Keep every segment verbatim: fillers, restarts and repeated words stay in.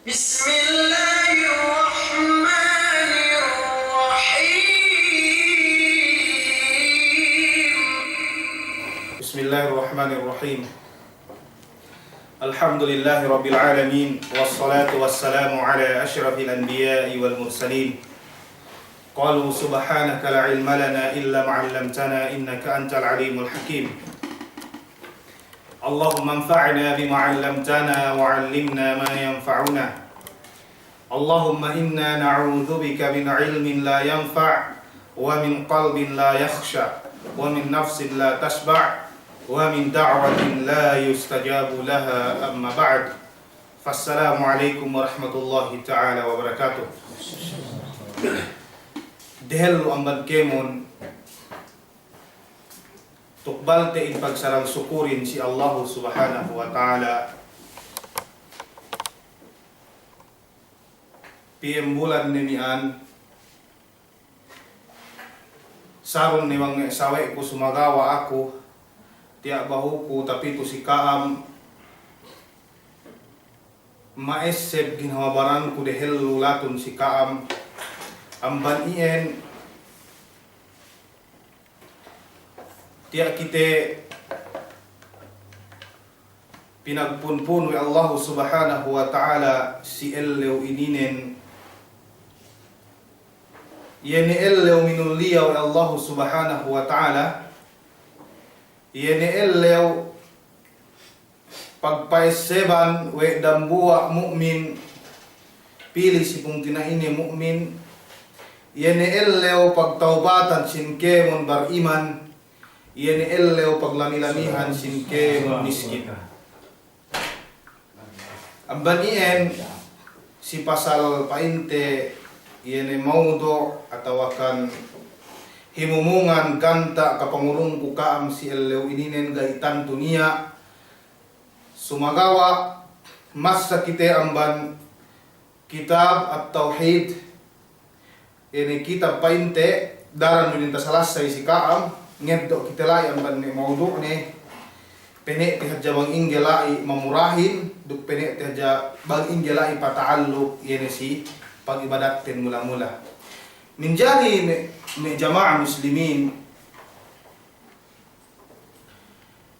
بسم الله الرحمن الرحيم. بسم الله الرحمن الرحيم. الحمد لله رب العالمين، والصلاة والسلام على أشرف الأنبياء والمرسلين. قالوا سبحانك لا علم لنا إلا ما علمتنا إنك أنت العليم الحكيم. اللهم انفعنا بما علمتنا وعلمنا ما ينفعنا. اللهم إنا نعوذ بك من علم لا ينفع، ومن قلب لا يخشع، ومن نفس لا تشبع، ومن دعوة لا يستجاب لها. أما بعد. فالسلام عليكم ورحمة الله تعالى وبركاته. Dehellu amban kēmon, tukbalte in pagsarang sukurin si Allahu Subhanahu wa Ta'ala. Piyem bulan ne miya'an, sarun ne bang me' sawe'ku sumagawa' aku, tiya' bahuku tapitu si ka'am, ma'esseb ginhawa baranku dehellu latun si ka'am, amban iyan, tiya' kite pinagpunpun we' Allahu Subhanahu wa Ta'ala si ellew ininen, iye ne ellew minulliya we' Allahu Subhanahu wa Ta'ala, iye ne ellew pagpa'esseban we' dambuwa' mu'min, pili si pungtina'ine mu'min, iye ne ellew pagtawbatan sin kēmon bariman, iye ne ellew paglami-lamihan sin kēmon miskin. Amban iyan si pasal pa'inte iye ne mawdu' atawakan himumungan ganta' kapangurungku ka'am si ellew ininen ga'i tantu niya', sumagawa' masa kite amban kitab At-Tawhid, iye ne kitab pa'inte daran du inin tasalassay si ka'am, ngeddo' kite la'i amban me' mawdu'ne, pene'te hadja bang ingge la'i mamurahin, duk pene'te hadja bang ingge la'i pata'alluk, iye ne si pag'ibadatten mula-mula. Minjari me', me' jama'a muslimin,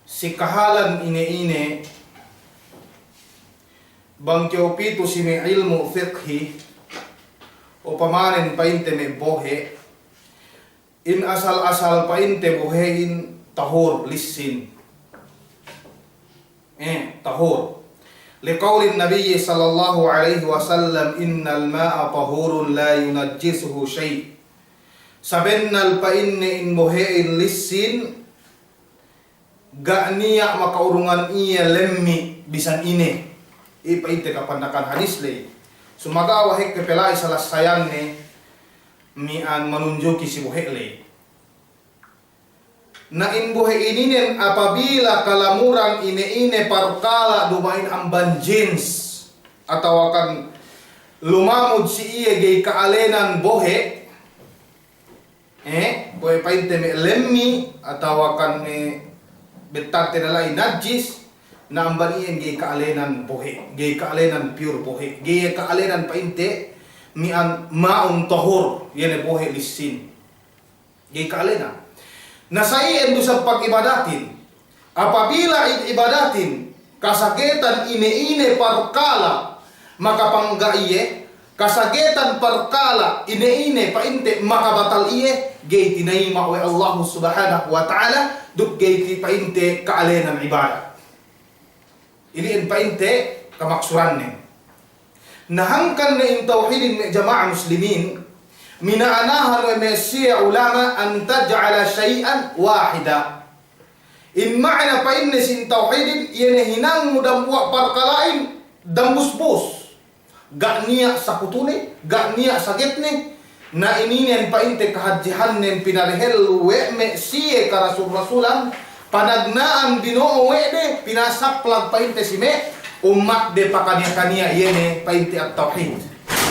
si kahalan ine-ine, bang kew pitu si me' ilmu' fiqhi, upamanen pa'inte me' bohe', in asal-asal pa'inte bohe'in tahur, lissin. Eh, tahur. Liqawlin Nabiyyi sallallahu alaihi wasallam, "Innal ma'a tahurun la yunajjisuhu syai'." Sabennal pa'inne in bohe'in lissin, ga' niya' maka'urungan iye lemmi' bisan ine. Iye pa'inte kapandakan hadis ley. Sumagawa' hekka pe la'i salassayanne miya'an manunjuki si bohe' ley. Na in bohe' ininen apabila kalamuran ine-ine parkala' duma'in amban jins atawakan lumamud si iye ga'i ka'alenan bohe', eh, bohe' pa'inte me' lemmi' atawakan me' bettadte na la'i najis, na amban iyan ga'i ka'alenan bohe', ga'i ka'alenan pure bohe', ga'i ka'alenan pa'inte miya'an ma'un tahur, iye ne bohe' lissin. Ga'i ka'alenan. Na sa iyan du isab pag'ibadatin. Apabila in ibadatin kasagetan ine-ine parkala' makapangga' iye, kasagetan parkala' ine-ine pa'inte makabatal iye, ga'i tinayima' we' Allahu Subhanahu wa Ta'ala, duk ga'i ti pa'inte ka'alenan ibadat. Ili'en pa'inte kamaksurannen. Na hangkan ne in tawhidin me' jama'a muslimin, mina'anahan we' me' siye ulama an taj'ala syai'an wahida. In ma'ana pa'inne sin tawhidin, iye ne hinangnu dambuwa' parkala'in dambusbus. Ga' niya' sakutune, ga' niya' sagetne, na ininen pa'inte kahadjehannen pinadehellu we' me' siye karasul-rasulan, panagna'an bino'o we' de, pinasaplag pa'inte si me' ummatde pakaniya-kaniya, iye ne pa'inte at-tawhid,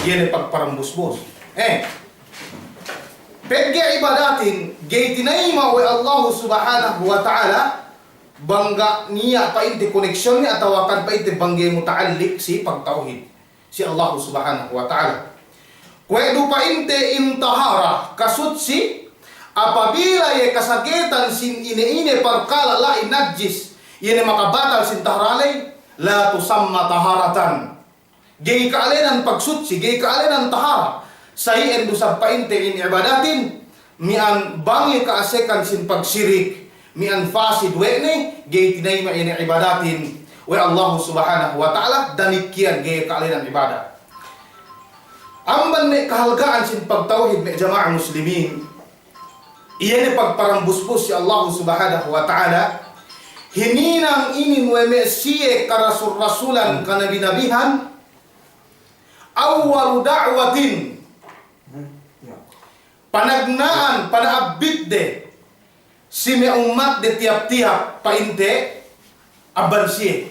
iye ne pagparambusbus. Eh, pegge' ibadatin, ga'i tinayima' we' Allahu Subhanahu wa Ta'ala, bang ga' niya' pa'inte koneksiyonne atawakan pa'inte bang ga'i muta'allik si pagtawhid. si Allahu Subhanahu wa Ta'ala. Kuwe' du pa'inte in tahara, kasutsi, apabila iye kasagetan sin ine-ine parkala' la'i najis, iye ne makabatal sin tahara ley, la tusamma taharatan. Ga'i ka'alenan pagsutsi, ga'i ka'alenan tahara. Sa iyan du isab pa'inte in ibadatin, miya'an bang iye ka'asekan sin pagsirik, miya'an fasid we' ne, ga'i tinayima' iye ne ibadatin we' Allahu Subhanahu wa Ta'ala, damikkiyan ga'i ka'alenan ibadat. Amban me' kahalga'an sin pagtawhid me' jama'a muslimin, iye ne pagparambusbus si Allahu Subhanahu wa Ta'ala, hininang inin we' me' siye karasul-rasulan, kanabi-nabihan, awwalu da'watin, panagna'an, pana'abbit de, si me' ummat de tiyap-tiyap pa'inte amban siye.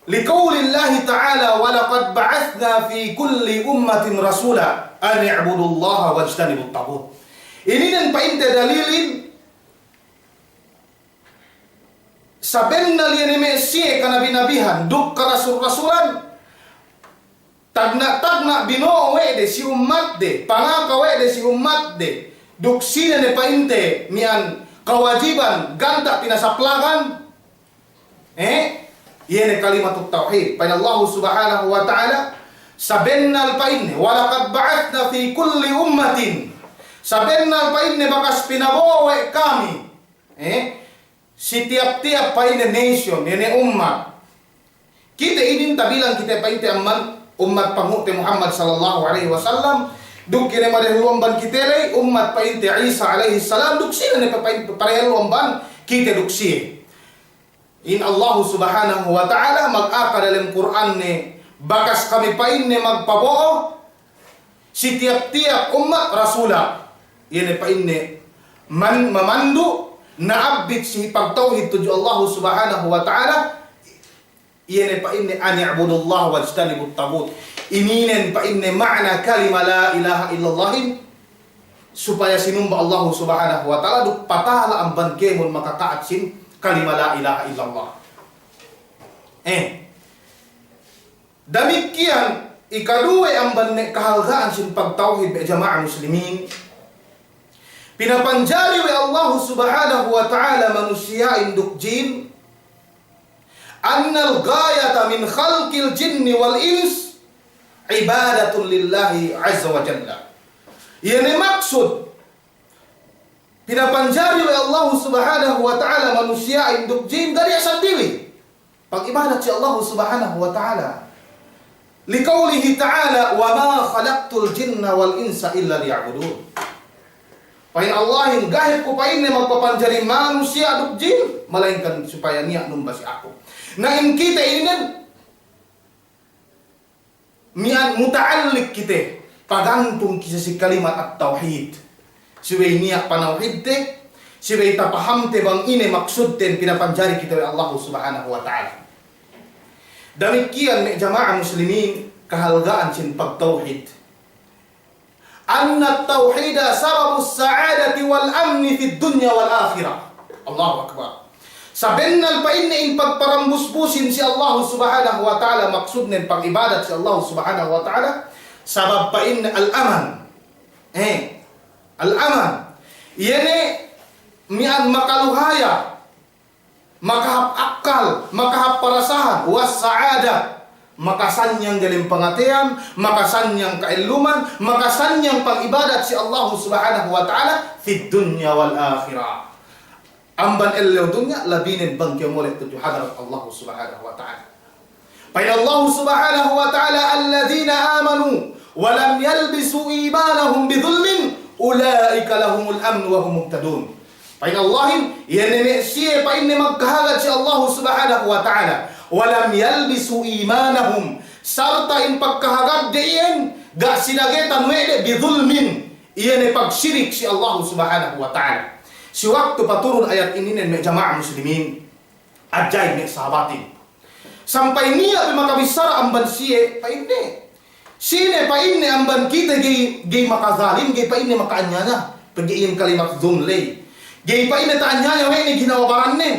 Liqawlillahi ta'ala, "Wa laqad ba'athna fi kulli ummatin rasula an i'budullaha wajtanibut taghut." Ininen pa'inte dalilin, sabennal iye ne me' siye kanabi-nabihan, duk karasul-rasulan, tagna'-tagna' bino'o we' de si ummat de, pangaka we' de si ummat de, duk sine ne pa'inte miya'an kawajiban ganta' pinasaplagan, eh, iye ne kalimatut tawhid. Pa'in Allahu Subhanahu wa Ta'ala, sabennal pa'inne, "Wa laqad ba'athna fi kulli ummatin." Sabennal pa'inne bakas pinabo'o we' kami, eh, si tiyap-tiyap pa'inte nation, iye ne ummat. Kite inin tabilang kite pa'inte amban ummat pangu'te Muhammad sallallahu alaihi wasallam, duk iye ne madehlu amban kite ley, ummat pa'inte Isa alaihi salam, duk sine ne pa'in-, padehlu amban kite duk siye. In Allahu Subhanahu wa Ta'ala magaka dalem Kur'anne, bakas kami pa'inne magpabo'o si tiyap-tiyap ummat rasula. Iye ne pa'inne man-, mamandu', na'abbit si pagtawhid tudju Allahu Subhanahu wa Ta'ala. Iye ne pa'inne, "An i'budullaha wajtanibut taghut." Ininen pa'inne ma'na kalima la ilaha illallahin, supaya sinumba Allahu Subhanahu wa Ta'ala, duk patala amban kēmon makaka'at sin kalima la ilaha illallah. Eh. Damikkiyan, ikaduwe amban me' kahalga'an sin pagtawhid me' jama'a muslimin. Pinapanjari we' Allahu Subhanahu wa Ta'ala manusiya'in duk jin, annal ghayata min khalqil jinni wal ins ibadatun lillahi azza wa jalla. Iye ne maksud pinapanjari we' Allahu Subhanahu wa Ta'ala manusiya'in duk jin, ga' niya' sandiwi pag'ibadat si Allahu Subhanahu wa Ta'ala. Liqawlihi ta'ala, "Wa ma khalaqtul jinna wal insa illa liya'budun." Pa'in Allahin, "Ga'i ku," pa'inne, "magpapanjari manusiya' duk jin, malaingkan supaya niya' numba si aku." Na in kite inin, miya'an muta'alliq kite, pagantung kite si kalimat at-tawhid. Subey niya' panawhidte, subey tapahamte bang ine maksudten pinapanjari kite we' Allahu Subhanahu wa Ta'ala. Damikkiyan me' jama'a muslimin, kahalga'an sin pagtawhid. Anna tawhida sababus sa'adati wal amni fid dunya wal akhirah. Allahu Akbar. Sabennal pa'inne in pagparambusbusin si Allahu Subhanahu wa Ta'ala, maksudnen pag'ibadat si Allahu Subhanahu wa Ta'ala, sabab pa'inne al-aman. Eh, al-aman. Iye ne miya'an makaluhaya, makahap akkal, makahap parasahan, was sa'ada, makasanyang dalem pangateyan, makasanyang ka'elluman, makasanyang pag'ibadat si Allahu Subhanahu wa Ta'ala, fid dunya wal akhirah. Amban ellew dunya, labinen bang kew mole' tudju hadarat Allahu Subhanahu wa Ta'ala. Pa'in Allahu Subhanahu wa Ta'ala, "Alladhina amanu wa lam yalbisu imanahum bidhulmin, ulaika lahumul amnu wa hum muhtadun." Pa'in Allahin, iye ne me' siye pa'inne magkahagad si Allahu Subhanahu wa Ta'ala, "Wa lam yalbisu imanahum," sarta' in pagkahagadde iyan, ga' sinagetan we' de, "bidhulmin," iye ne pagsirik si Allahu Subhanahu wa Ta'ala. Si waktu paturun ayat ininen me' jama'a muslimin, ajaib me' sahabatin. Sampay niya' pe makabissara amban siye, pa'inne, "Sine," pa'inne, "amban kite ga'i, ga'i makazalim, ga'i," pa'inne, "maka'anyaya?" Pegge' iyan kalimat dhulm ley. "Ga'i," pa'inne, "ta'anyaya we' ne ginawa barannen."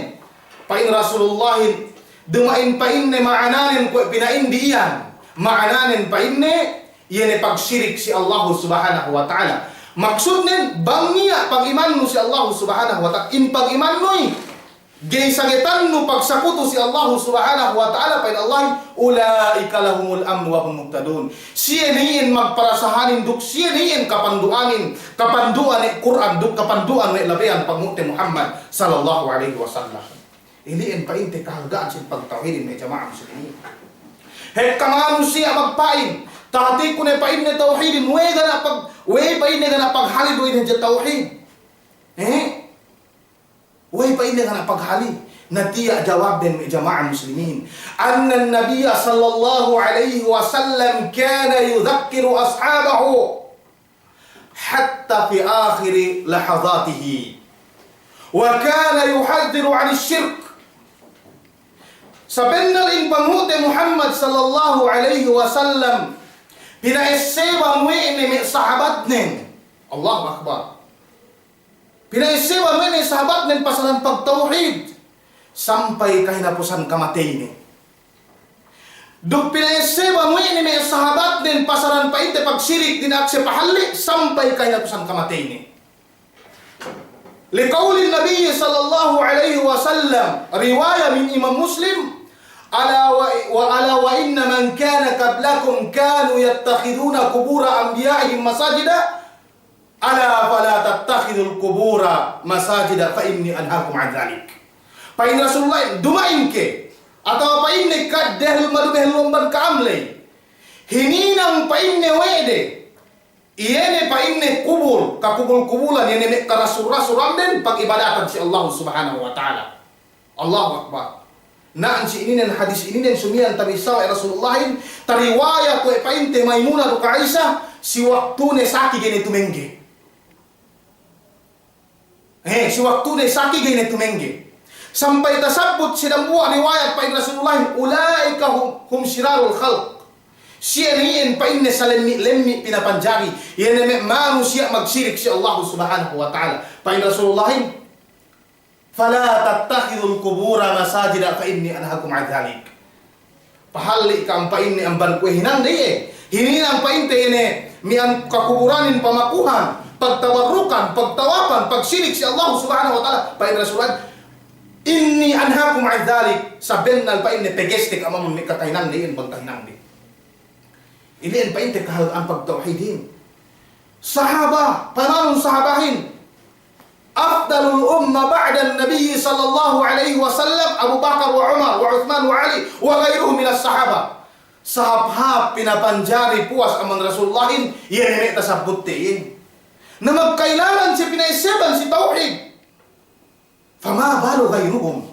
Pa'in Rasulullahin, "Duma'in," pa'inne, "ma'ananen kuwe' pina'in di iyan. Ma'ananen pa'inne, iye ne pagsirik si Allahu Subhanahu wa Ta'ala. Maksudnen, bang niya' pagimannu si Allahu Subhanahu wa Ta'ala, in pagimannu i, ga'i sagetannu pagsakutu si Allahu Subhanahu wa Ta'ala, pa'in Allah, "Ula'ika lahumul amnu wa hum muhtadun." Siye ne iyan magparasahanin duk siye ne iyan kapandu'anin, kapandu'an we' Kur'an duk kapandu'an we' labeyan Panghu'te Muhammad sallallahu alaihi wasallam. Ili'en pa'inte kahalga'an sin pagtawhidin me' jama'a muslimin. Hekka manusiya' magpa'in, tahatiku ne pa'inne tawhidin, we' ga' niya' pag-, we' pa'inne ga' niya' paghali du ine hadja tawhid. Eh? We' pa'inne ga' niya' paghali. Na tiya' jawabden me' jama'a muslimin. Annan Nabiyya sallallahu alaihi wasallam kana yudhakkiru ashabahu hatta fi akhiri lahadhatihi. Wa kana yuhadhdhiru 'anis shirk. Sabennal in Panghu'te Muhammad sallallahu alaihi wasallam, pina'esseban we' ne me' sahabatnen. Allahu Akbar. Pina'esseban we' ne sahabatnen pasalan pagtawhid sampay kahinapusan kamateyne. Duk pina'esseban we' ne me' sahabatnen pasalan pa'inte pagsirik dina'ak siye pahalli' sampay kahinapusan kamateyne. Liqawlin Nabiyyi sallallahu alaihi wasallam, riwaya min Imam Muslim, "Ala wa, wa ala wa inna man kana qablakum kanu yattakhiduna qubura anbiya'ihim masajida." "Ala fala tattakhidhul qubura masajida fa inni anhakum 'an dhalik." Pa'in Rasulullah, duma'in ke, atawa pa'inne ka dehel madumehel lumban ka'am ley. Hininang pa'inne we' de, iye ne pa'inne kubul, kakubul-kubulan, iye ne me' karasul-rasul amden, pag'ibadatan si Allahu Subhanahu wa Ta'ala. Allahu Akbar. Na'an si ininen hadis ininen sumiyan tabissā we' Rasulullahin, tariwayat we' pa'inte Maymuna duk Aisha, si waktune saki ga'i ne tumengge. Eh, si waktune saki ga'i ne tumengge. Sampay tasabbut si dambuwa' riwayat pa'in Rasulullahin, "Ula'ika hum, hum shirarul khalq." Siye ne iyan pa'inne salemmi'-lemmi' pinapanjari, iye ne me' manusiya' magsirik si Allahu Subhanahu wa Ta'ala. Pa'in Rasulullahin, "Fala tattakhidhul qubura masajida fa inni anhakum 'an dhalik." Pahalli' ka'am pa'inne amban kuwe' hinangde iye. Hininang pa'inte ine miya'an kakuburanin pamakuhan, pagtabarrukan, pagtawapan, pagsirik si Allahu Subhanahu wa Ta'ala. Pa'in Rasulullah, "Inni anhakum 'an dhalik." Sabennal pa'inne pegeste ka'am amban me' kakahinangde iyan bang kahinangde. Ili'en pa'inte kahalga'an pagtawhidin. Sahaba, pamanun sahabahin. Afdalul ummah ba'dan Nabiyyi sallallahu alaihi wasallam, Abu Bakar wa Umar wa Uthman wa Ali wa ghairuhum minas sahaba. Sahāp-hāp pinapanjari puwas amban Rasulullahin, iye ne me' tasabbutte iyan. Na magkailangan siye pina'esseban si tawhid. Fama balu ghairuhum.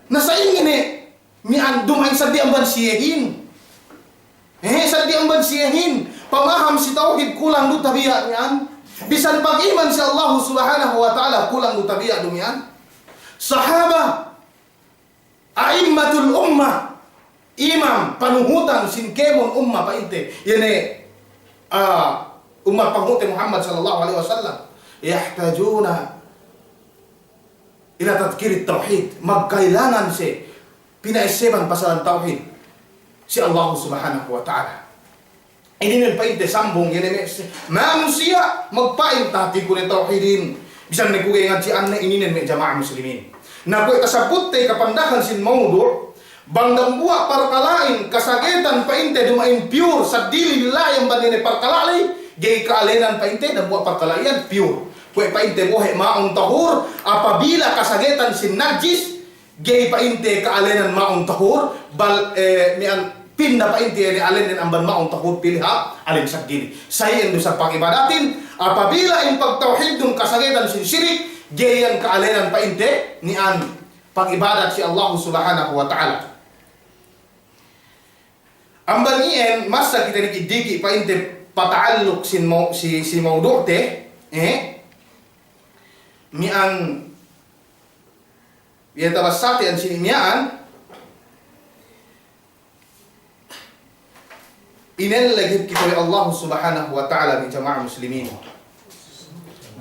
Na sa'ingge ne miya'an duma'in saddi amban siyehin. Eh, saddi amban siyehin. Pamaham si tawhid kulang du tabiya' miya'an. Bisan pag'iman si Allahu Subhanahu wa Ta'ala kulang du tabiya' du miya'an. Sahaba, a'immatul ummah, imam, panuhutan sin kēmon ummah pa'inte. Iye ne, ah, ummah Panghu'te Muhammad sallallahu alaihi wasallam. Yahtajuna ila tadhkirit tawhid, magkailangan siye pina'esseban pasalan tawhid si Allahu Subhanahu wa Ta'ala. Ininen pa'inte sambung, iye ne me' si-, manusiya' magpa'in tahatiku ne tawhidin, bisan ne ku ga'i ngadji'an ne, ininen me' jama'a muslimin. Na kuwe' tasabbutte kapandahan sin mawdu', bang dambuwa' parkala'in kasagetan pa'inte duma'in pure, saddi lillahi amban ine parkala' ley, ga'i ka'alenan pa'inte dambuwa' parkala' iyan pure. Kuwe' pa'inte bohe' ma'un tahur, apabila kasagetan sin najis, ga'i pa'inte ka'alenan ma'un tahur, bal, eh, miya'an pinda pa'inte ine alennen amban ma'un tahur pī la'i hap alen saggili. Sa iyan du sa pag'ibadatin, apabila in pagtawhidun kasagetan sin sirik, ga'i iyan ka'alenan pa'inte miya'an pag'ibadat si Allahu Subhanahu wa Ta'ala. Amban iyan, masa kite diki'-diki' pa'inte pata'alluk sin mau-, si, si mawdu'te, eh? Miya'an, iye tabassate iyan sini miya'an, inelleg kite we' Allahu Subhanahu wa Ta'ala me' jama'a muslimin.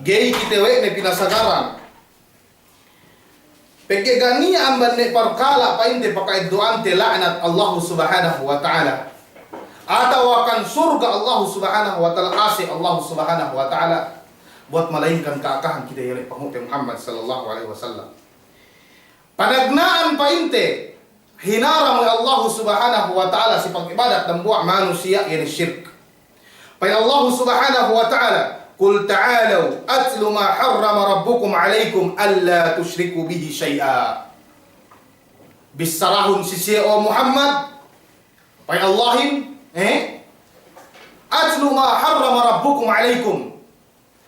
Ga'i kite we' ne pinasagaran. Pegge' ga' niya' amban me' parkala' pa'inte paka'eddo'ante la'nat Allahu Subhanahu wa Ta'ala. atawa kan surga' Allahu Subhanahu wa Ta'ala, ase' Allahu Subhanahu wa Ta'ala, buwat malaingkan ka'akahan kite iye ne panghu'te Muhammad sallallahu alaihi wasallam. Panagna'an pa'inte, hinaram we' Allahu Subhanahu wa Ta'ala si pag'ibadat dambuwa' manusiya', iye ne shirk. Pa'in Allahu Subhanahu wa Ta'ala, "Qul ta'alaw atlu ma harrama rabbukum alaikum alla tushriku bihi shay'a." Bissarahun si siye, o Muhammad, pa'in Allahin, eh? "Atlu ma harrama rabbukum alaikum."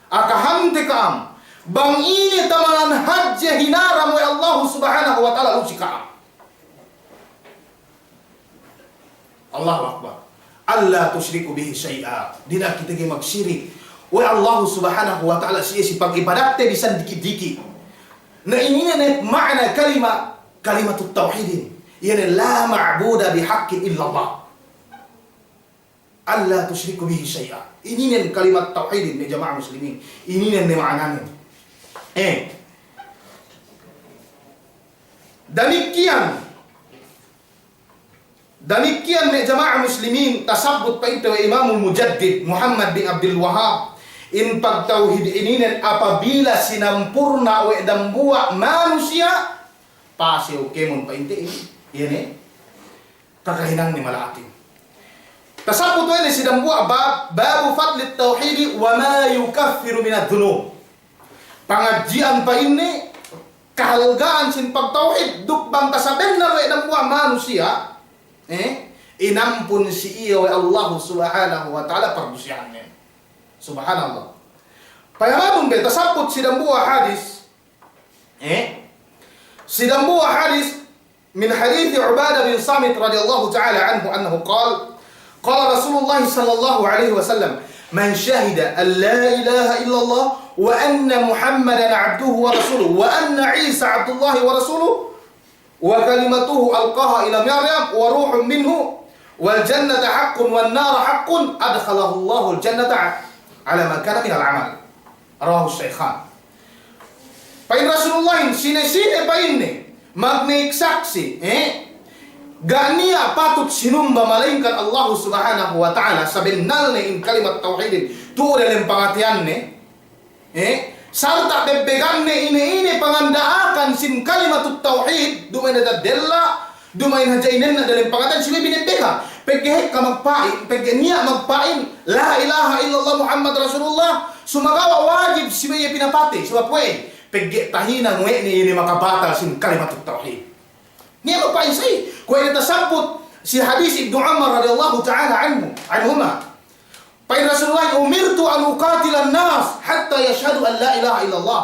Akahante ka'am, bang ine tamanan hadje hinaram we' Allahu Subhanahu wa Ta'ala lu'u si ka'am. Allahu Akbar. "Alla tushriku bihi shay'a." Dina'ak kite ga'i magsirik we' Allahu Subhanahu wa Ta'ala si, si pag'ibadatte bisan diki'-diki'. Na ininen ne ma'ana kalima, kalimatut tawhidin. Iye ne la ma'buda bihaqqin illallah. "Alla tushriku bihi shay'a." Ininen kalimat tawhidin, me' jama'a muslimin. Ininen ne ma'ananen. Eh. Damikkiyan. Damikkiyan me' jama'a muslimin, tasabbut pa'inte we' Imamul Mujaddid Muhammad bin Abdul Wahhab, in pagtawhid ininen apabila sinampurna' we' dambuwa' manusiya', pasew kēmon pa'inte inin, iye ne, kakahinangne mala'atin. Tasabbut we' ne si dambuwa' bab, babu fadlit tawhidi wa ma yukaffiru minadh dhunub. Pangadji'an pa'inne, kahalga'an sin pagtawhid, duk bang tasabennal we' dambuwa' manusiya', eh, inampun si iye we' Allahu Subhanahu wa Ta'ala pardusehannen. Subhanallah. Payamanun be, tasabbut si dambuwa' hadis, eh, si dambuwa' hadis, من حديث عبادة بن صامت رضي الله تعالى عنه أنه قال: قال رسول الله صلى الله عليه وسلم: من شهد أن لا إله إلا الله وأن محمدا عبده ورسوله وأن عيسى عبد الله ورسوله وكلمته ألقاها إلى مريم وروح منه والجنة حق والنار حق أدخله الله الجنة على ما كان من العمل. رواه الشيخان. Pa'in Rasulullahin, sine-sine pa'inne magnaik saksi', eh, ga' niya' patut sinumba malaingkan Allahu Subhanahu wa Ta'ala, sabennalne in kalimat tawhidin tu'u dalem pangateyanne, eh, sarta' bebbeganne ine-ine panganda'akan sin kalimatut tawhid, duma'in hadja della', duma'in hadja inenna' dalem pangateyan, subey binebbega. Pegge' hekka magpa'in, pegge' niya' magpa'in, la ilaha illallah Muhammad Rasulullah, sumagawa' wajib subey iye pinapatey, sabab kuwe', pegge' tahinang we' ne ine makabatal sin kalimatut tawhid. Niya' magpa'in sa'i, kuwe' ne tasabbut si hadis Ibnu Umar radiyallahu ta'ala anhu, anhuma. Pa'in Rasulullah, أمرت أن أقاتل الناس حتى يشهدوا أن لا إله إلا الله.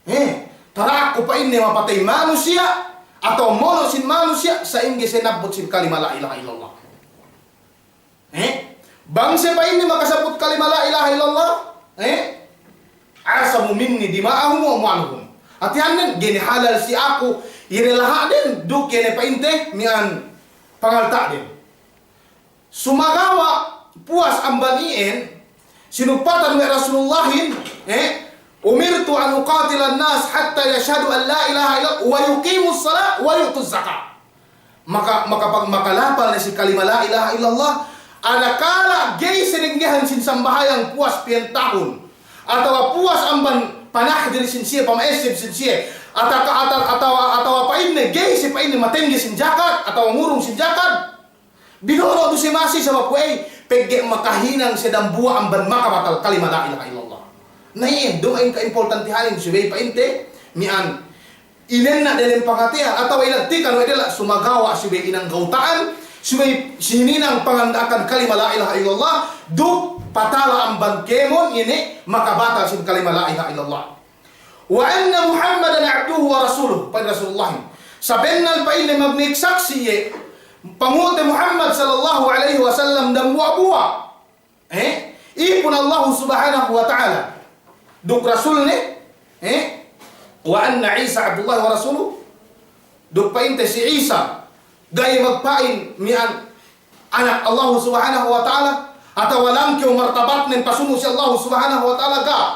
Eh, tara'ak ku pa'inne mapatey manusiya', atawa mono' sin manusiya', sa'ingge siye nabbut sin kalima la ilaha illallah. Eh, bang siye pa'inne makasabbut kalima la ilaha illallah, eh, عصموا مني دماءهم وأموالهم. Hātihannen, ga'i ne halal si aku, iye ne laha'den, duk iye ne pa'inte, miya'an pangalta'den. Sumagawa' puwas amban iyan, sinugpatan we' Rasulullahin, eh, أمرت أن أقاتل الناس حتى يشهدوا أن لا إله إلا الله ويقيموا الصلاة ويؤتوا الزكاة. Maka, maka, makalapal ne si kalima la ilaha illallah, adakala ga'i siye denggehan sin sambahayang puwas piyen tahun, atawa puwas amban panahdil sin siye, pama'esseb sin siye, ataka-, ata-, atawa, atawa pa'inne, ga'i siye pa'inne matengge sin jakat, atawa ngurung sin jakat, binono' du siye masi sabab kuwe' ey, pegge' makahinang siye dambuwa' amban makabatal kalima la ilaha illallah. Na iyan, duma'in ka'importantihanin subey pa'inte, miya'an, inenna' dalem pangateyan, atawa ilan tikan we' della' sumagawa' subey inang gawta'an, subey sininang panganda'akan kalima la ilaha illallah, duk patala amban kēmon ine makabatal sin kalima la ilaha illallah. وأن محمدا عبده ورسوله, pa'in Rasulullahin. Sabennal pa'inne magnaik saksi' iye, pangulte Muhammad sallallahu alaihi wasallam dambuwa'-buwa'. Eh? Ipun Allahu Subhanahu wa Ta'ala. Duk Rasulne, eh? وأن عيسى عبد الله ورسوله. Duk pa'inte si Isa, ga'i magpa'in miya'an anak Allahu Subhanahu wa Ta'ala, atawa langkew martabatnen pasunu' si Allahu Subhanahu wa Ta'ala, ga'.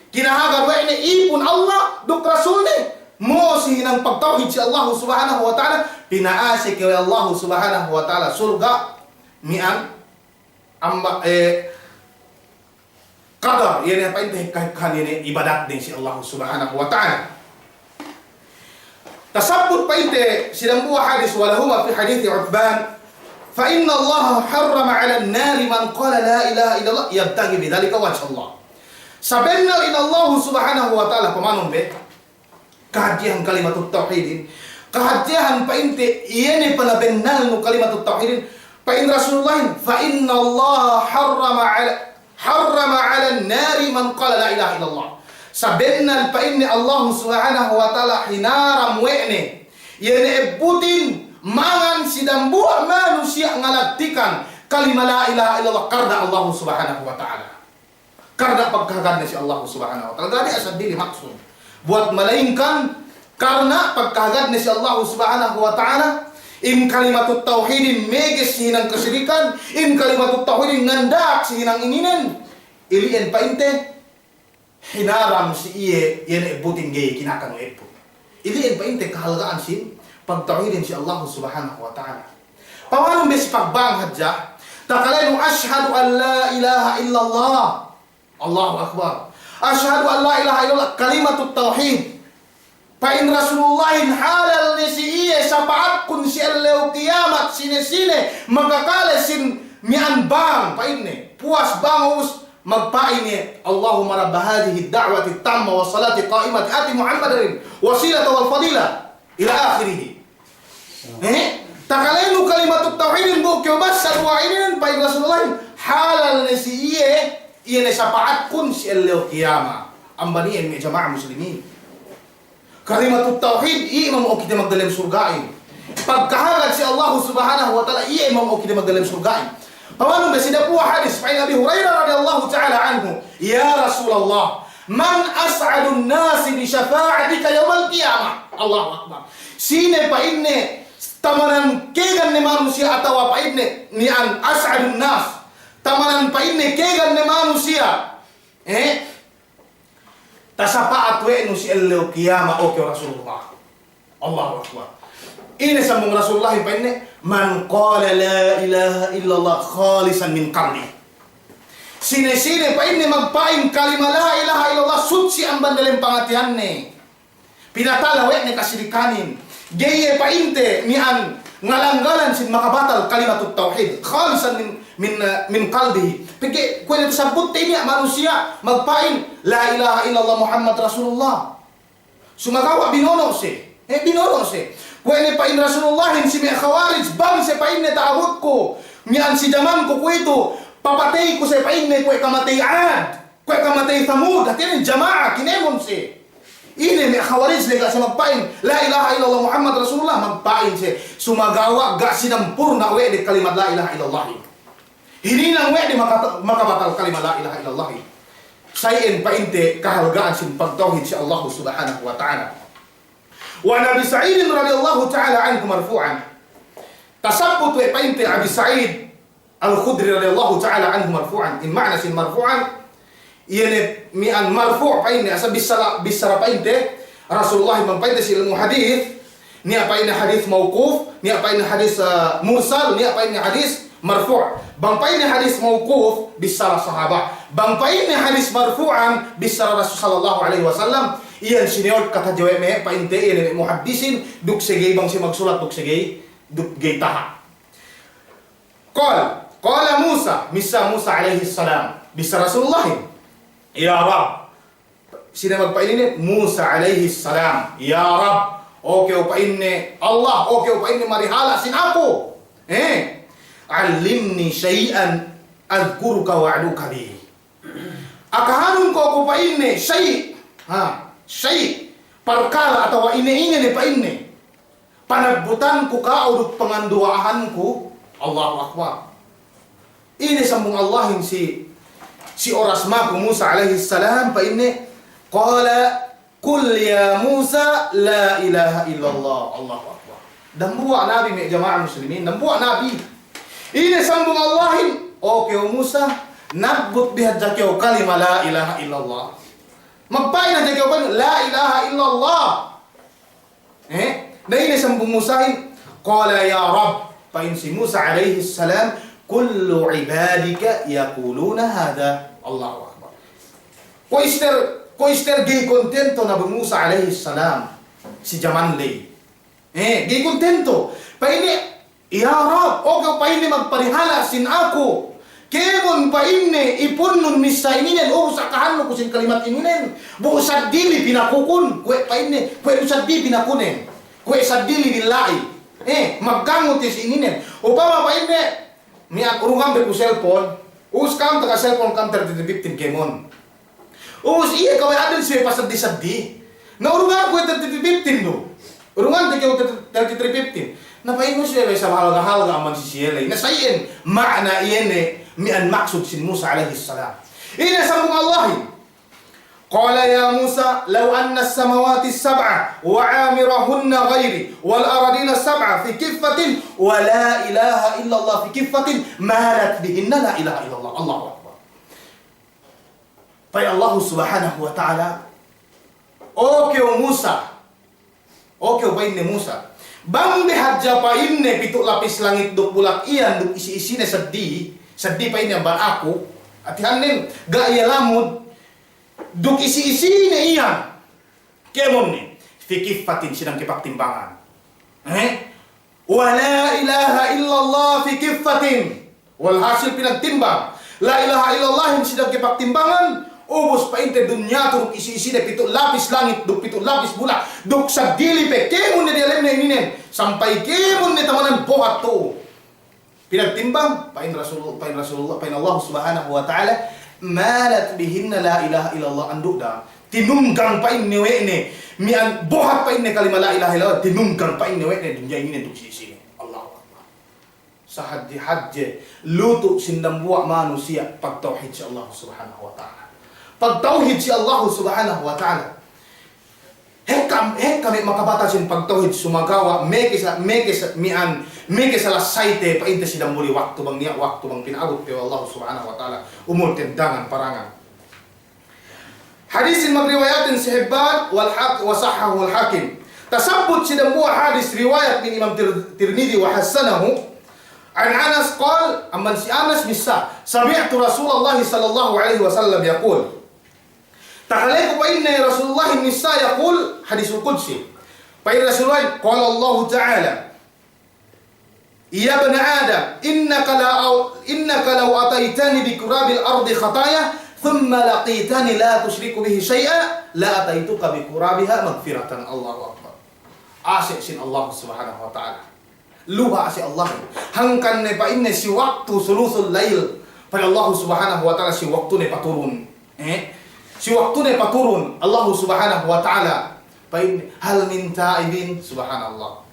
Kinahagad we' ne ipun Allah, duk Rasulne, mo'o si hinang pagtawhid si Allahu Subhanahu wa Ta'ala, pina'asek we' Allahu Subhanahu wa Ta'ala surga', mi'an amba, eh, qadar, iye ne pa'inte hekka-hekkahan iye ne ibadatne si Allah Subhanahu wa Ta'ala. Tasabbut pa'inte si dambuwa' hadis, wa lahuma fi hadithi Uthman, fa inna Allah harrama 'alan nari man qala la ilaha illallah yabtaghi bidhalika wajha Allah. Sabennal in Allah Subhanahu wa Ta'ala, pamanun be, kahadjehan kalimatut tawhidin. Kahadjehan pa'inte iye ne panabennalnu kalimatut tawhidin. Pa'in Rasulullahin, fa inna Allah harrama 'ala, harrama 'alan nari man qala la ilaha illallah. Sabennal pa'inne Allah Subhanahu wa Ta'ala hinaram we' ne iye ne ebbutin mangan si dambuwa' manusiya' ngalagtikan kalima la ilaha illallah karna Allah Subhanahu wa Ta'ala. Karna pagkahagadne si Allah Subhanahu wa Ta'ala. Ga' niya' seddili maksud buwat, malaingkan karna pagkahagadne si Allah Subhanahu wa Ta'ala, in kalimatut tawhidin meges si hinang kasirikan, in kalimatut tawhidin ngandak si hinang ininen, ili'en pa'inte hinaram si iye, iye ne ebbutin ga'i kinakan we' ebbut. Ili'en pa'inte kahalga'an sin pagtawhidin si Allah Subhanahu wa Ta'ala. Pamanun be si pagbang hadja, takalenu ashhadu an la ilaha illallah. Allahu Akbar. Ashhadu an la ilaha illallah, kalimatut tawhid. Pa'in Rasulullahin halal ne si iye sapa'atkun si ellew kiyamat sine-sine makakale sin mi'an bang, pa'inne. Puwas bang ubus magpa'in iye, Allahumma rabba hadhihi da'wati tamma wa salati qa'imati ati Muhammadan wasilata wal fadila ila akhirih. Eh? Takalenu kalimatut tawhidin bu kew bassa duwa'a inin, pa'in Rasulullahin halal ne si iye, iye ne sapa'atkun si ellew kiyamat. Amban iyan me' jama'a muslimin. Kalimatut tawhid, iye mamo'o kite magdalem surga'in. Pagkahagad si Allah Subhanahu wa Ta'ala, iye mamo'o kite magdalem surga'in. Pamanun be si dambuwa' hadis, pa'in Abi Hurairah radiyallahu ta'ala anhu, ya Rasulallah, man as'adun nasi bi shafa'atika yawmal qiyamah. Allahu Akbar. Sine pa'inne tamanan kēgan ne manusiya' atawa pa'inne ni'an as'adun nas. Tamanan pa'inne kēgan ne manusiya'. Eh? Tasapa'at we' nu si ellew kiyamat, o kew Rasulullah. Allahu Akbar. Ine sambung Rasulullahin pa'inne, man qala la ilaha illallah khalisan min qalbih. Sine-sine pa'inne magpa'in kalima la ilaha illallah sutsi amban dalem pangatihanne. Pinatala we' ne kasirikanin. Ga'i iye pa'inte mi'an ngalan-ngalan sin makabatal kalimatut tawhid. Khalisan min, min, min qalbih. Pegge' kuwe' ne tasabbutte niya' manusiya' magpa'in la ilaha illallah Muhammad Rasulullah. Sumagawa' binono' siye. Eh, binono' siye. Kuwe' ne pa'in Rasulullahin si me' Khawarij, bang siye pa'inne ta'abutku mi'an si jamanku kuwe'itu, papateyku siye pa'inne kuwe' kamatey Ad, kuwe' kamatey Thamud, hātinen jama'a, kinemon siye. Ine me' Khawarij ne ga' siye magpa'in la ilaha illallah Muhammad Rasulullah, magpa'in siye. Sumagawa' ga' sinampurna' we' de kalimat la ilaha illallah. Hininang we' de maka-, makabatal kalima la ilaha illallah. Sa iyan pa'inte kahalga'an sin pagtawhid si Allah Subhanahu wa Ta'ala. Wa 'an Abi Sa'idin radiyallahu ta'ala anhu marfu'an. Tasabbut we' pa'inte Abi Sa'id Al-Khudri radiyallahu ta'ala anhu marfu'an. In ma'na sin marfu'an, iye ne mi'an marfu' pa'inne, asal bissara, bissara pa'inte Rasulullah, bang pa'inte si ilmu' hadis, niya' pa'inne hadis mawquf, niya' pa'inne hadis, eh, mursal, niya' pa'inne hadis marfu'. Bang pa'inne hadis mawquf, bissara sahaba. Bang pa'inne hadis marfu'an, bissara Rasul sallallahu alaihi wasallam, iyan sinewat kata jawe me' pa'inte, iyan me' muhaddisin, duk segey bang siye magsulat, duk segey, duk gey taha'. Qal, qala Musa, missā Musa alayhis salam, bissā Rasulullahin, ya Rabb. Sine magpa'in inin? Musa alayhis salam. Ya Rabb, o kew pa'inne Allah, o kew pa'inne marihala' sin aku. Eh, 'allimni shay'an adhkuruka wa ad'uka bihi. Akahanun ko' aku pa'inne shay', ha, shay', parkala' atawa ine-ine ne pa'inne. Panabbutanku ka'u duk panganduwa'ahanku. Allahu Akbar. Ine sambung Allahin si, si oras maku Musa alayhis salam, pa'inne, qala, qul ya Musa la ilaha illallah. Allahu Akbar. Dambuwa' nabi me' jama'a muslimin, dambuwa' nabi. Ine sambung Allahin, o kew Musa, nabbut bi hadja kew kalima la ilaha illallah. Magpa'in hadja kew kalima la ilaha illallah. Eh? Na ine sambung Musahin, qala ya Rabb, pa'in si Musa alayhis salam, كل عبادك يقولون هذا. Allahu Akbar. Kuwe' ister, kuwe' ister ga'i kontento Nabi Musa alayhis salam si jaman ley. Eh, ga'i kontento. Pa'inne, "Ya Rabb, oke," pa'inne, "magparihala' sin aku. Kēmon," pa'inne, "ipunnun missā ininen, ubus akahannu ku sin kalimat ininen. Bu saddili pinakukun." Kuwe', pa'inne, kuwe' du saddili pinakunen. Kuwe' saddili dilla'i. Eh, magkangut si ininen. Upama, pa'inne, miya'an urungan be ku cellphone. Ubus ka'am taga cellphone ka'am thirty-three fifteen kēmon. Ubus iye, kuwe' aden siye paseddi-seddi. Na, urungan ku thirty-three fifteen du. Urungan te kew thirty-three fifteen. Na, pa'in Musa, "Iye, sa' mahalga'-halga' amban si siye ley." Na, sa' iyan ma'ana iye ne miya'an maksud sin Musa alayhis salam. Ine sambung Allahin. قال يا موسى لو أن السماوات السبع وعامرهن غيري والأراضين السبع في كفة ولا إله إلا الله في كفة مالت بهن لا إله إلا الله. Allahu Akbar. Pa'in Allahu Subhanahu wa Ta'ala, "O kew Musa, o kew," pa'inne, "Musa, bang de hadja," pa'inne, "pitu' lapis langit duk bulak iyan duk isi-isine seddi, seddi," pa'inne, "amban aku, hātihannen ga' iye lamud, duk isi-isine iyan." Kēmon ne, fi kiffatin, si dangke pagtimbangan. Eh? Wa la ilaha illallah fi kiffatin. Walhasil pinagtimbang. La ilaha illallahin si dangke pagtimbangan. Ubus pa'inte dunya tu duk isi-isine, pitu' lapis langit duk pitu' lapis bulak duk saddili pe kēmon ne diyalemne ininen. Sampay kēmon ne tamanan bohat tu. Pinagtimbang, pa'in Rasul-, pa'in Rasulullah, pa'in Allah Subhanahu wa Ta'ala, "Malat bihinna la ilaha illallah," andu' da. Tinunggang, pa'inne, we' ne. Miya'an bohat, pa'inne, kalima la ilaha illallah, tinunggang, pa'inne, we' ne dunya ininen duk isi-isine. Allahu Akbar. Sahadje-hadje lutu' sin dambuwa' manusiya' pagtawhid si Allah Subhanahu wa Ta'ala. Pagtawhid si Allah Subhanahu wa Ta'ala. Hekka, hekka me' makabatal sin pagtawhid sumagawa' meke sa-, meke sa-, miya'an, meke salasayte pa'inte si dambuli waktu bang niya' waktu bang pina'abut pe we' Allah Subhanahu wa Ta'ala umulten dangan parangan. Hadisin magriwayatin si Hibban wal Hak-, wa sahhahul Hakim. Tasabbut si dambuwa' hadis riwayat min Imam Tir-, Tirmidhi wa hassanahu. An Anas qal, amban si Anas missā, sami'tu Rasulallahi sallallahu alaihi wasallam yaqul. Takaleku pa'inne Rasulullah missā yaqul, hadisul qudsi. Pa'in Rasulullah, qala Allahu Ta'ala, "Ya ibna Adam, innaka la au-, innaka law ataitani bi qurabil ardi khataya, thumma laqitani la tushriku bi shay'a, la ataituka bi qurabiha maghfiratan." Allahu Akbar. Ase' sin Allah Subhanahu wa Ta'ala. Luha' si Allah. Hangkan ne pa'inne si waktu sulusul lail. Pa'in Allah Subhanahu wa Ta'ala si waktu ne paturun. Eh? Si waktu ne paturun. Allah Subhanahu wa Ta'ala. Pa'inne, "Hal min ta'ibin?" Subhanallah.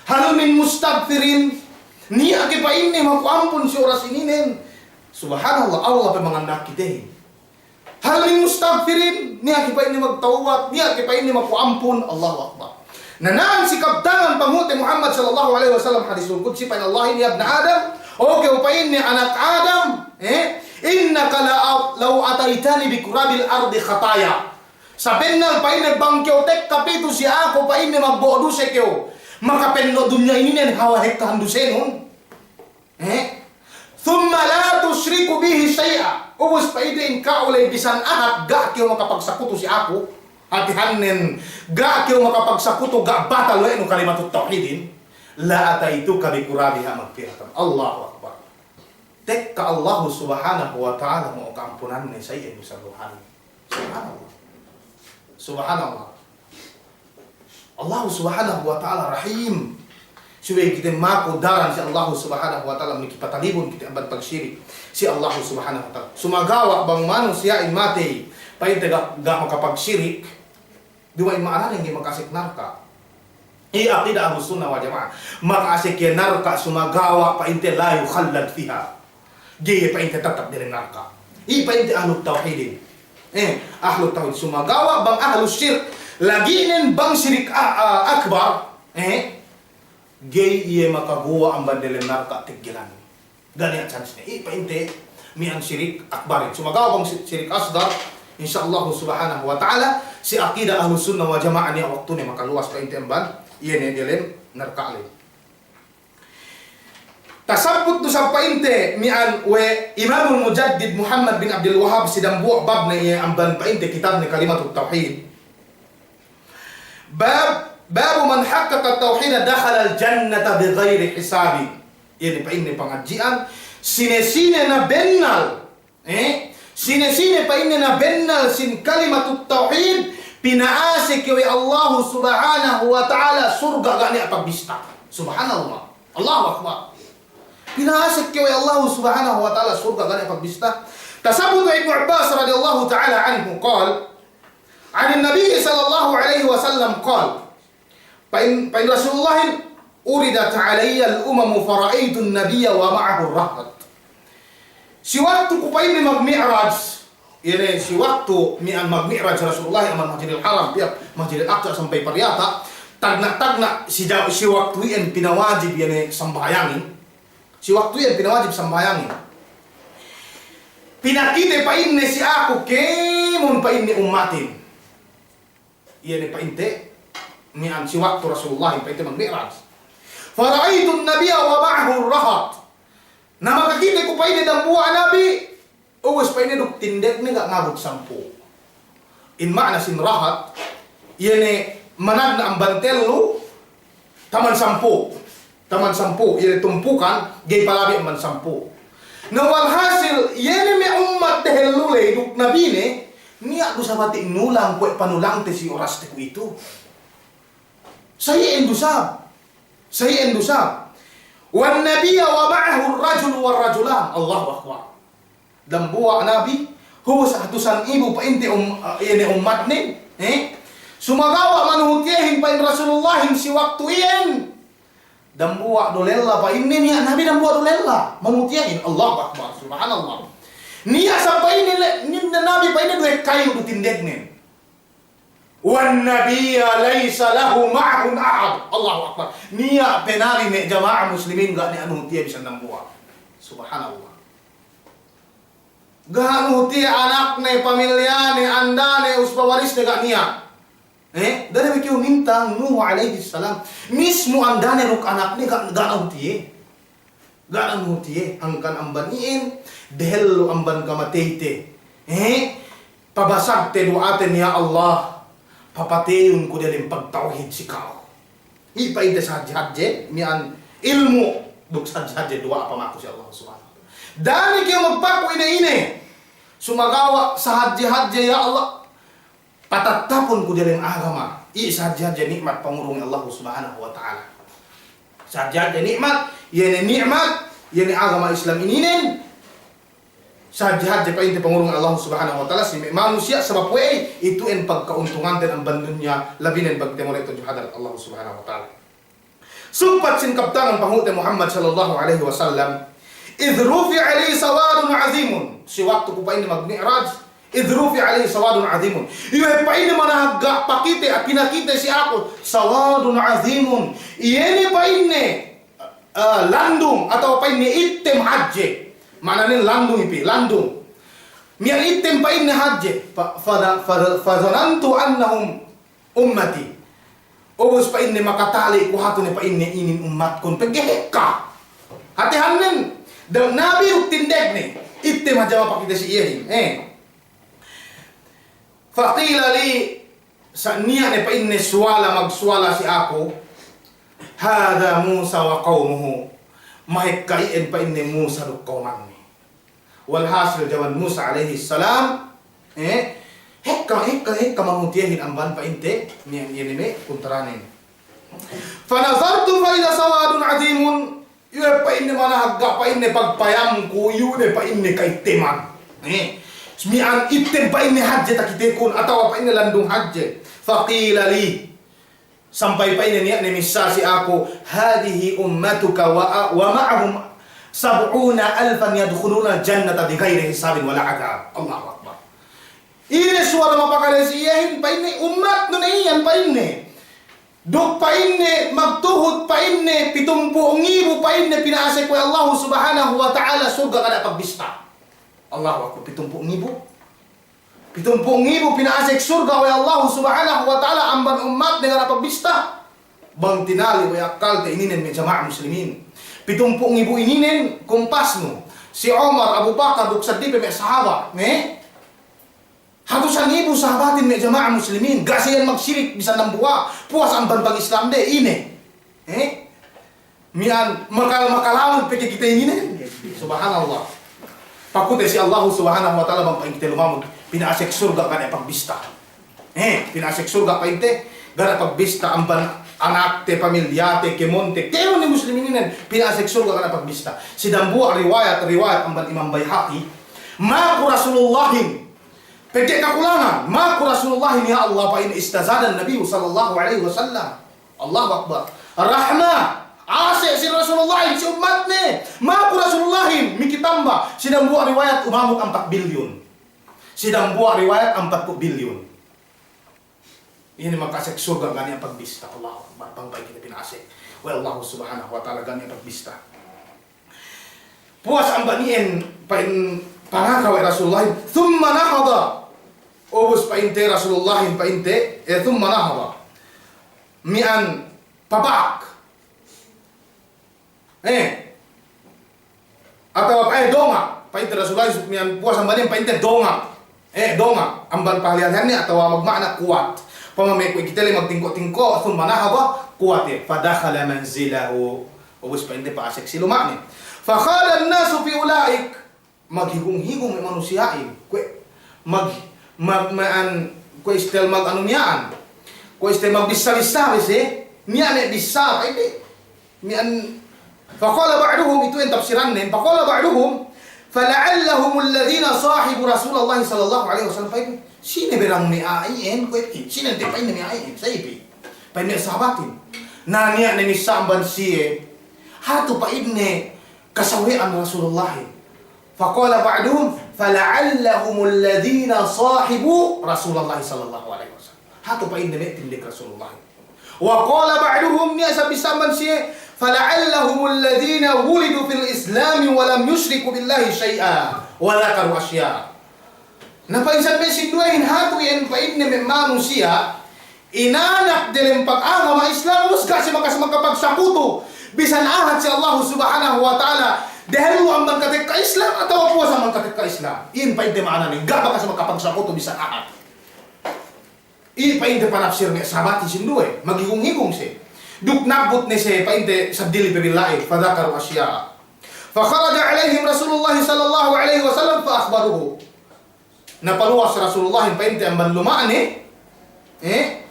"Hal min mustaghfirin?" Niya' ke pa'inne maku ampun si oras ininen. Subhanallah, Allah pe manganda'ak kitehin. "Hal min mustaghfirin?" Niya' ke pa'inne magtawbat, niya' ke pa'inne maku ampun. Allahu Akbar. Na, na'an si kabtangan panghu'te Muhammad sallallahu alaihi wasallam, hadisul qudsi, pa'in Allahin, "Ya ibna Adam, o kew," pa'inne, "anak Adam, eh, innaka la, law ataitani bi qurabil ardi khataya." Sabennal pa'inne bang kew tekka pitu si aku pa'inne magbo'o duse kew, makapenno' dunya ininen hawal hekkahan dusenun. Eh? "Thumma la tushriku bihi shay'a." Ubus pa'inte in ka'u ley bisan ahad ga' kew makapagsakutu si aku. Hātihannen ga' kew makapagsakutu, ga' batal we' nu kalimatut tawhidin. "La ataituka bi qurabiha maghfiratan." Allahu Akbar. Tekka Allahu Subhanahu wa Ta'ala mo'o ka'ampunanne sa iye dusa duha'in. Subhanallah. Subhanallah. Allahu Subhanahu wa Ta'ala Rahim. Subey kite maku daran si Allahu Subhanahu wa Ta'ala, miki patalibun kite amban pagsirik si Allahu Subhanahu wa Ta'ala. Sumagawa' bang manusiya'in matey, pa'inte ga', ga' makapagsirik, duma'in ma'ananen ga'i maka'asek narka'. Iye aqida Ahlus Sunnah wal Jama'ah. Maka'asek iye narka' sumagawa' pa'inte la yukhallad fiha. Ga'i pa'inte tattap diyalem narka'. Iye pa'inte ahlut tawhidin. Eh, ahlut tawhid sumagawa' bang ahlus sirk. Lagi' nen bang sirik a-, a-, akbar. Eh, ga'i iye makaguwa' amban diyalem narka' tiggelan. Ga' niya' chance ne. Iye pa'inte miya'an sirik akbarin. Sumagawa' bang si-, sirik asgar, insya Allahu Subhanahu wa Ta'ala, si aqida Ahlus Sunnah wal Jama'ah niya' waktune makaluwas pa'inte amban iye ne diyalem narka' ley. Tasabbut du isab pa'inte miya'an we' Imamul Mujaddid Muhammad bin Abdul Wahhab si dambuwa' babne iye amban pa'inte kitabne Kalimatut Tawhid. Bab, babu man haqqaqat tawhida dakhalal jannata bighairi hisabin. Iye ne pa'inne pangadji'an, sine-sine na bennal, eh, sine-sine pa'inne na bennal sin kalimatut tawhid, pina'asek iye we' Allahu Subhanahu wa Ta'ala surga' ga' niya' pagbista. Subhanallah. Allahu Akbar. Pina'asek iye we' Allahu Subhanahu wa Ta'ala surga' ga' niya' pagbista. Tasabbut we' Ibnu Abbas radiyallahu ta'ala anhu qal, عن النبي صلى الله عليه وسلم قال، pa'in, pa'in Rasulullahin, عرضت علي الأمم فرأيت النبي ومعه الرهط. Si waktu ku pa'inne magmi'raj, iye ne si waktu miya'an magmi'raj Rasulullah amban Masjidil Haram, pī Masjidil Aqsa sampay pariyata', tagna'-tagna' si ja-, si waktu iyan pinawajib iye ne sambahayangin. Si waktu iyan pinawajib sambahayangin. Pinakite pa'inne si aku kēmon pa'inne ummatin. Iye ne pa'inte, miya'an si waktu Rasulullah pa'inte magmi'raj. فرأيت النبي ومعه الرهط. Na makakite ku pa'inne dambuwa' Nabi, ubus pa'inne duk tindegnen ga' ngabut sampū'. In ma'na sin rahat, iye ne managna' amban tellu, taman sampū'. Taman sampū', iye ne tumpukan, ga'i palabi' amban sampū'. Na walhasil, iye ne me' ummat dehellu ley duk nabine, niya' du isab hati' nulang kuwe' panulangte si oraste kuwe'itu. Sa iyan du isab. Sa iyan du isab. والنبي ومعه الرجل والرجلان. Allahu Akbar. Dambuwa' nabi, ubus hatusan ibu pa'inte um-, iye ne ummatnen, eh? Sumagawa' manuhut iyehin pa'in Rasulullahin si waktu iyan. Dambuwa' du lella pa'inne, niya' nabi dambuwa' du lella. Manuhut iyehin. Allahu Akbar. Subhanallah. Niya' sa pa'inne le-, niya' nabi pa'inne duwe kayu du tindegnen. والنبي ليس له معه أحد. Allahu Akbar. Niya' pe nabi me' jama'a muslimin ga' niya' nuhut iye bisan dambuwa'. Subhanallah. Ga' nuhut iye anakne, pamilyane, andane, usba warisne ga' niya'. Eh, da'a ne me' kew mintang Nuh alayhis salam. Mismu andane duk anakne ga', ga' nuhut iye. Ga' nuhut iye, hangkan amban iyan, dehellu amban kamateyte. Eh, pabasagte duwa'aten, "Ya Allah, papateyun ku diyalem pagtawhid si ka'u." Iye pa'inte sahadje-hadje, miya'an ilmu', duk sahadje-hadje duwa'a pamaku si Allah Subhanahu wa Ta'ala. Da'a ne kew magpaku ine-ine. Sumagawa' sahadje-hadje, ya Allah, patattapun ku diyalem agama. Iye sahadje-hadje ni'mat pangurung Allah Subhanahu wa Ta'ala. Sahadje-hadje ni'mat, iye ne ni'mat, iye ne agama Islam ininen. Sahadje-hadje pa'inte pangurung Allah Subhanahu wa Ta'ala si me' manusiya' sabab we'ey, itu'en pagkauntunganten amban dunya, labinen bang kite mole' tudju hadarat Allah Subhanahu wa Ta'ala. Sumpat sin kabtangan panghu'te Muhammad sallallahu alayhi wasallam, إذ رفع لي سواد عظيم. Si waktu ku pa'inne magmi'raj, إذ رفع لي سواد عظيم. Iye pa'inne manahagga' pakite, pinakite si aku, سواد عظيم. Iye ne pa'inne, eh, landung atawa pa'inne ittem hadje. Ma'ananen landung ipi, landung. Miya'an ittem pa'inne hadje. Fa-, fa-, fa-, فظننت أنهم أمتي. Ubus pa'inne makatali' ku hatu ne pa'inne inin ummatkun, pegge' hekka. Hātihannen, dem nabi duk tindegne, ittem hadja mapakite si iyehin, eh. فقيل لي, sa' niya' ne pa'inne suwala, magsuwala si aku, هذا موسى وقومه. Mahekka iyan pa'inne Musa duk kawmanne. Walhasil jaman Musa alayhis salam, eh, hekka, hekka, hekka manghut iyehin amban pa'inte, me', iye ne me' kuntaranen. فنظرت فإذا سواد عظيم, iye pa'inne manahagga' pa'inne pagpayamku, iye ne pa'inne ka'itteman. Eh, miya'an ittem pa'inne hadje takitekun, atawa pa'inne landung hadje. فقيل لي, Sampay pa'inne niya' ne missā si aku, هذه أمتك و، ومعهم سبعون ألفا يدخلون الجنة بغير حساب ولا عذاب. Allahu Akbar. Ine suwala mapakale si iyehin, pa'inne, ummatnu ne iyan, pa'inne. Duk pa'inne, magtuhut, pa'inne, pitumpū' ngibu, pa'inne, pina'asek we' Allahu Subhanahu wa Ta'ala surga' ga' niya' pagbista. Allahu Akbar, pitumpū' ngibu. Pitumpū' ngibu pina'asek surga' we' Allahu Subhanahu wa Ta'ala amban ummatne ga' niya' pagbista. Bang tinali' we' akkalte ininen me' jama'a muslimin. Pitumpū' ngibu ininen kumpasnu. Si Umar, Abu Bakar, duk seddili pe me' sahabat, ne? Hatusan ngibu sahabatin me' jama'a muslimin, ga' siye magsirik bisan dambuwa', puwas amban pag-Islamde, ine. Eh? Miya'an makal-, makalawan pe ke kite ininen. Subhanallah. Pakute si Allahu Subhanahu wa Ta'ala bang pa'in kite lumamud, pina'asek surga' ga' niya' pagbista. Eh, pina'asek surga' pa'inte, ga' niya' pagbista amban anakte, pamilyate, kēmonte, kēmon ne muslimin ininen, pina'asek surga' ga' niya' pagbista. Si dambuwa' riwayat, riwayat amban Imam Baihaqi, maku Rasulullahin, Pegge' kakulangan, maku Rasulullahin, ya Allah, pa'in, istazadan Nabiyyu sallallahu alaihi wasallam. Allahu Akbar. Rahma, ase' si Rasulullahin si ummatne. Maku Rasulullahin, miki tamba. Si dambuwa' riwayat umamut ampat bilyun. Si dambuwa' riwayat ampatpū' bilyun. Iye ne maka'asek surga' ga' niya' pagbista. Allahu Akbar. Bang pa'in kite pina'asek we' Allahu Subhanahu wa Ta'ala ga' niya' pagbista. Puwas amban iyan pa'in pangaka we' Rasulullahin, thumma nahada. Ubus pa'inte Rasulullahin pa'inte, eh, thumma nahada. Miya'an pabak. Eh. Atawa, eh, donga'. Pa'inte Rasulullahin miya'an puwas amban iyan pa'inte donga'. Eh, donga', amban pahālihan-lihanne atawa magma'na kuwat. Pamame' kuwe' kite le magtingko'-tingko', thumma nahada, kuwat iye. Fadakhala manzilahu. Ubus pa'inte pa'asek si luma'ne. Fakhadan nasu fi ula'ik. Maghigung-higung me' manusiya'in. Kuwe' mag-, mag-, ma'an, kuwe' istel mag-anu miya'an. Kuwe' istel magbissa-bissa bese. Niya' me' bissa, pa'inte. Miya'an, faqala ba'duhum, itu in tafsiranne, faqala ba'duhum, fala'allahumul ladhina sahibu Rasulallahi sallallahu alaihi wasallam, pa'in, sine berang me' a'a iyan, kuwe' pī, sine te pa'in me' a'a iyan, sa iye pī, pa'in me' sahabatin. Na niya' ne missā amban siye, hatu pa'inne kasawe'an Rasulullahin. Faqala ba'duhum, fala'allahumul ladhina sahibu Rasulallahi sallallahu alaihi wasallam. Hatu pa'inne me' tindeg Rasulullahin. Wa qala ba'duhum, niya' isab bissā amban siye, fala'allahumul ladhina wulidu fil Islami wa lam yushriku billahi shay'a, wa dhakaru ashya'. Na pa'in isab me' sinduwehin hatu iyan pa'inne me' manusiya', inanak delem pag-agama Islam, ubus ga' siye bakas makapagsakutu bisan ahad si Allahu Subhanahu wa Ta'ala, dehellu amban katekka Islam atawa puwas amban katekka Islam. Iyan pa'inte ma'anane, ga' bakas makapagsakutu bisan ahad. Iye pa'inte panapsir me' sahabatin sinduwe, maghigung-higung siye. Duk nabbut ne siye pa'inte seddili pe bi la'i, fadhakaru ashya'. Fakharaja alaihim Rasulullah sallallahu alaihi wasallam fa akhbaruhu. Na paluwas Rasulullahin pa'inte amban luma'ne, eh,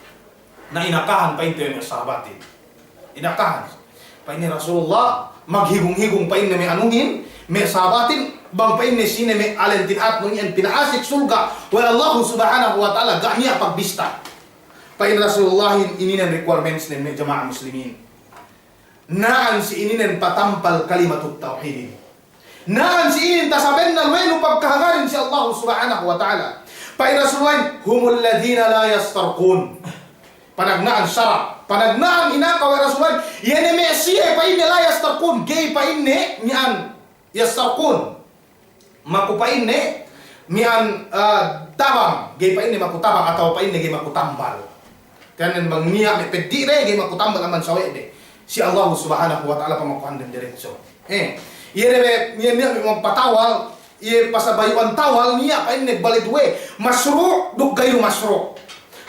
na inakahan pa'inte me' sahabatin. Inakahan. Pa'inne Rasulullah, maghigung-higung pa'inne me' anuhin, me' sahabatin, bang pa'inne sine me' alen tina'atnu iyan pina'asek surga' we' Allahu Subhanahu wa Ta'ala, ga' niya' pagbista. Pa'in Rasulullahin ininen requirements ne me' jama'a muslimin. Na'an si ininen patampal kalimatut tawhidin. Na'an si inin tasabennal we' nu pagkahangarin si Allahu Subhanahu wa Ta'ala. Pa'in Rasulullahin, humul ladhina la yastarqun. Panagna'an sara'. Panagna'an inaka we' Rasulullahin. Iye ne me' siye pa'inne la yastarqun. Ga'i pa'inne miya'an yastarqun. Maku pa'inne miya'an, eh, tabang. Ga'i pa'inne maku tabang atawa pa'inne ga'i maku tambal. Tiyanen bang niya' me' peddi'de, ga'i maku tambal amban sawe'de. Si Allahu Subhanahu wa Ta'ala pamakuhanden diretso. Eh, iye ne me', niya', niya' me' magpatawal, iye pasabayu'an tawal, niya' pa'inne bale duwe, masru' duk gayru masru'.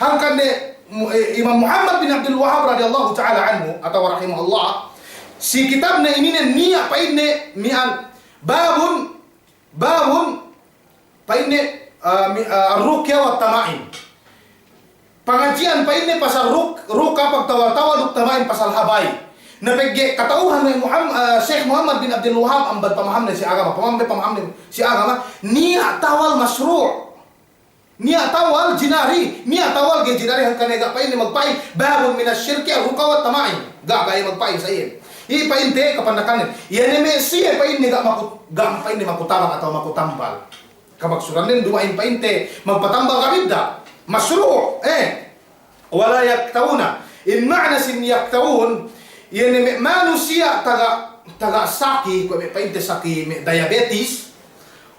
Hangkan ne, mu-, eh, Imam Muhammad bin Abdul Wahhab radiyallahu ta'ala anhu, atawa rahimahullah, si kitabne ininen niya' pa'inne miya'an babun Babun, pa'inne, ah, mi-, ah, ar-ruqya wat tama'im. Pangadji'an pa'inne pasal ruk-, ruqa pagtawal-tawal duk tama'im pasal habay. Na pegge' kata'uhan we' Muham-, ah, Sheikh Muhammad bin Abdul Wahhab amban pamahamne si agama, pamaham-, pamahamne si agama, niya' tawal masru'. Niya' tawal jinari, niya' tawal ga'i jinari hangkan ne ga' pa'inne magpa'in, babun minash shirki ar-ruqa wat tama'im. Ga', ga' iye magpa'in sa iyan. Iye pa'inte kapandakannen. Iye ne me' siye pa'inne ga' maku-, ga' pa'inne maku tabang atawa maku tambal. Kamaksudannen duma'in pa'inte magpatambal ga' bidda'. Masru', eh. Wa la yaktawuna. In ma'na sin yaktawun, iye ne me' manusiya' taga, taga saki, kuwe' me' pa'inte saki me' diabetes.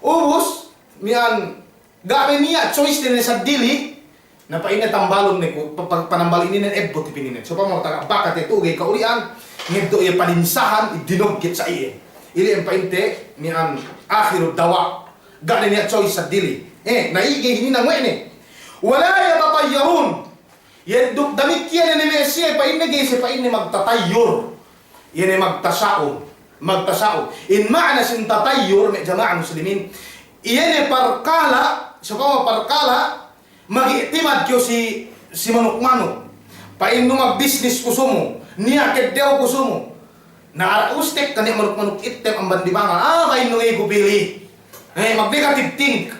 Ubus, miya'an Ga' ne niya' choice ne seddili, na pa'inne tambalun ne ku, pa-, pa-, panambal ininen ebbut hep ininen. Sopama taga bakat itu ga'i ka'uli'an, ngeddo' iye palinsahan, idinugget sa iye. Ili'en pa'inte miya'an akhirud dawa'. Ga' ne niya' choice seddili. Eh, na iye ga'i hininang we' ne. Wa la yatatayyarun. Iye duk damikkiyan ine me' siye pa'inne ga'i siye pa'inne magtatayyur. Iye ne magtasa'um. Magtasa'um. In ma'ana sin tatayyur me' jama'a muslimin. Iye ne parkala', sōng parkala', magi'timad kew si, si manuk-manuk. Pa'innu magbisnis ku sumu, niya' keddew ku sumu. Na ara' ustek kaniya' manuk-manuk ittem amban dibangan. Ah, pa'innu ga'i ku pili'. Eh, magnegative think.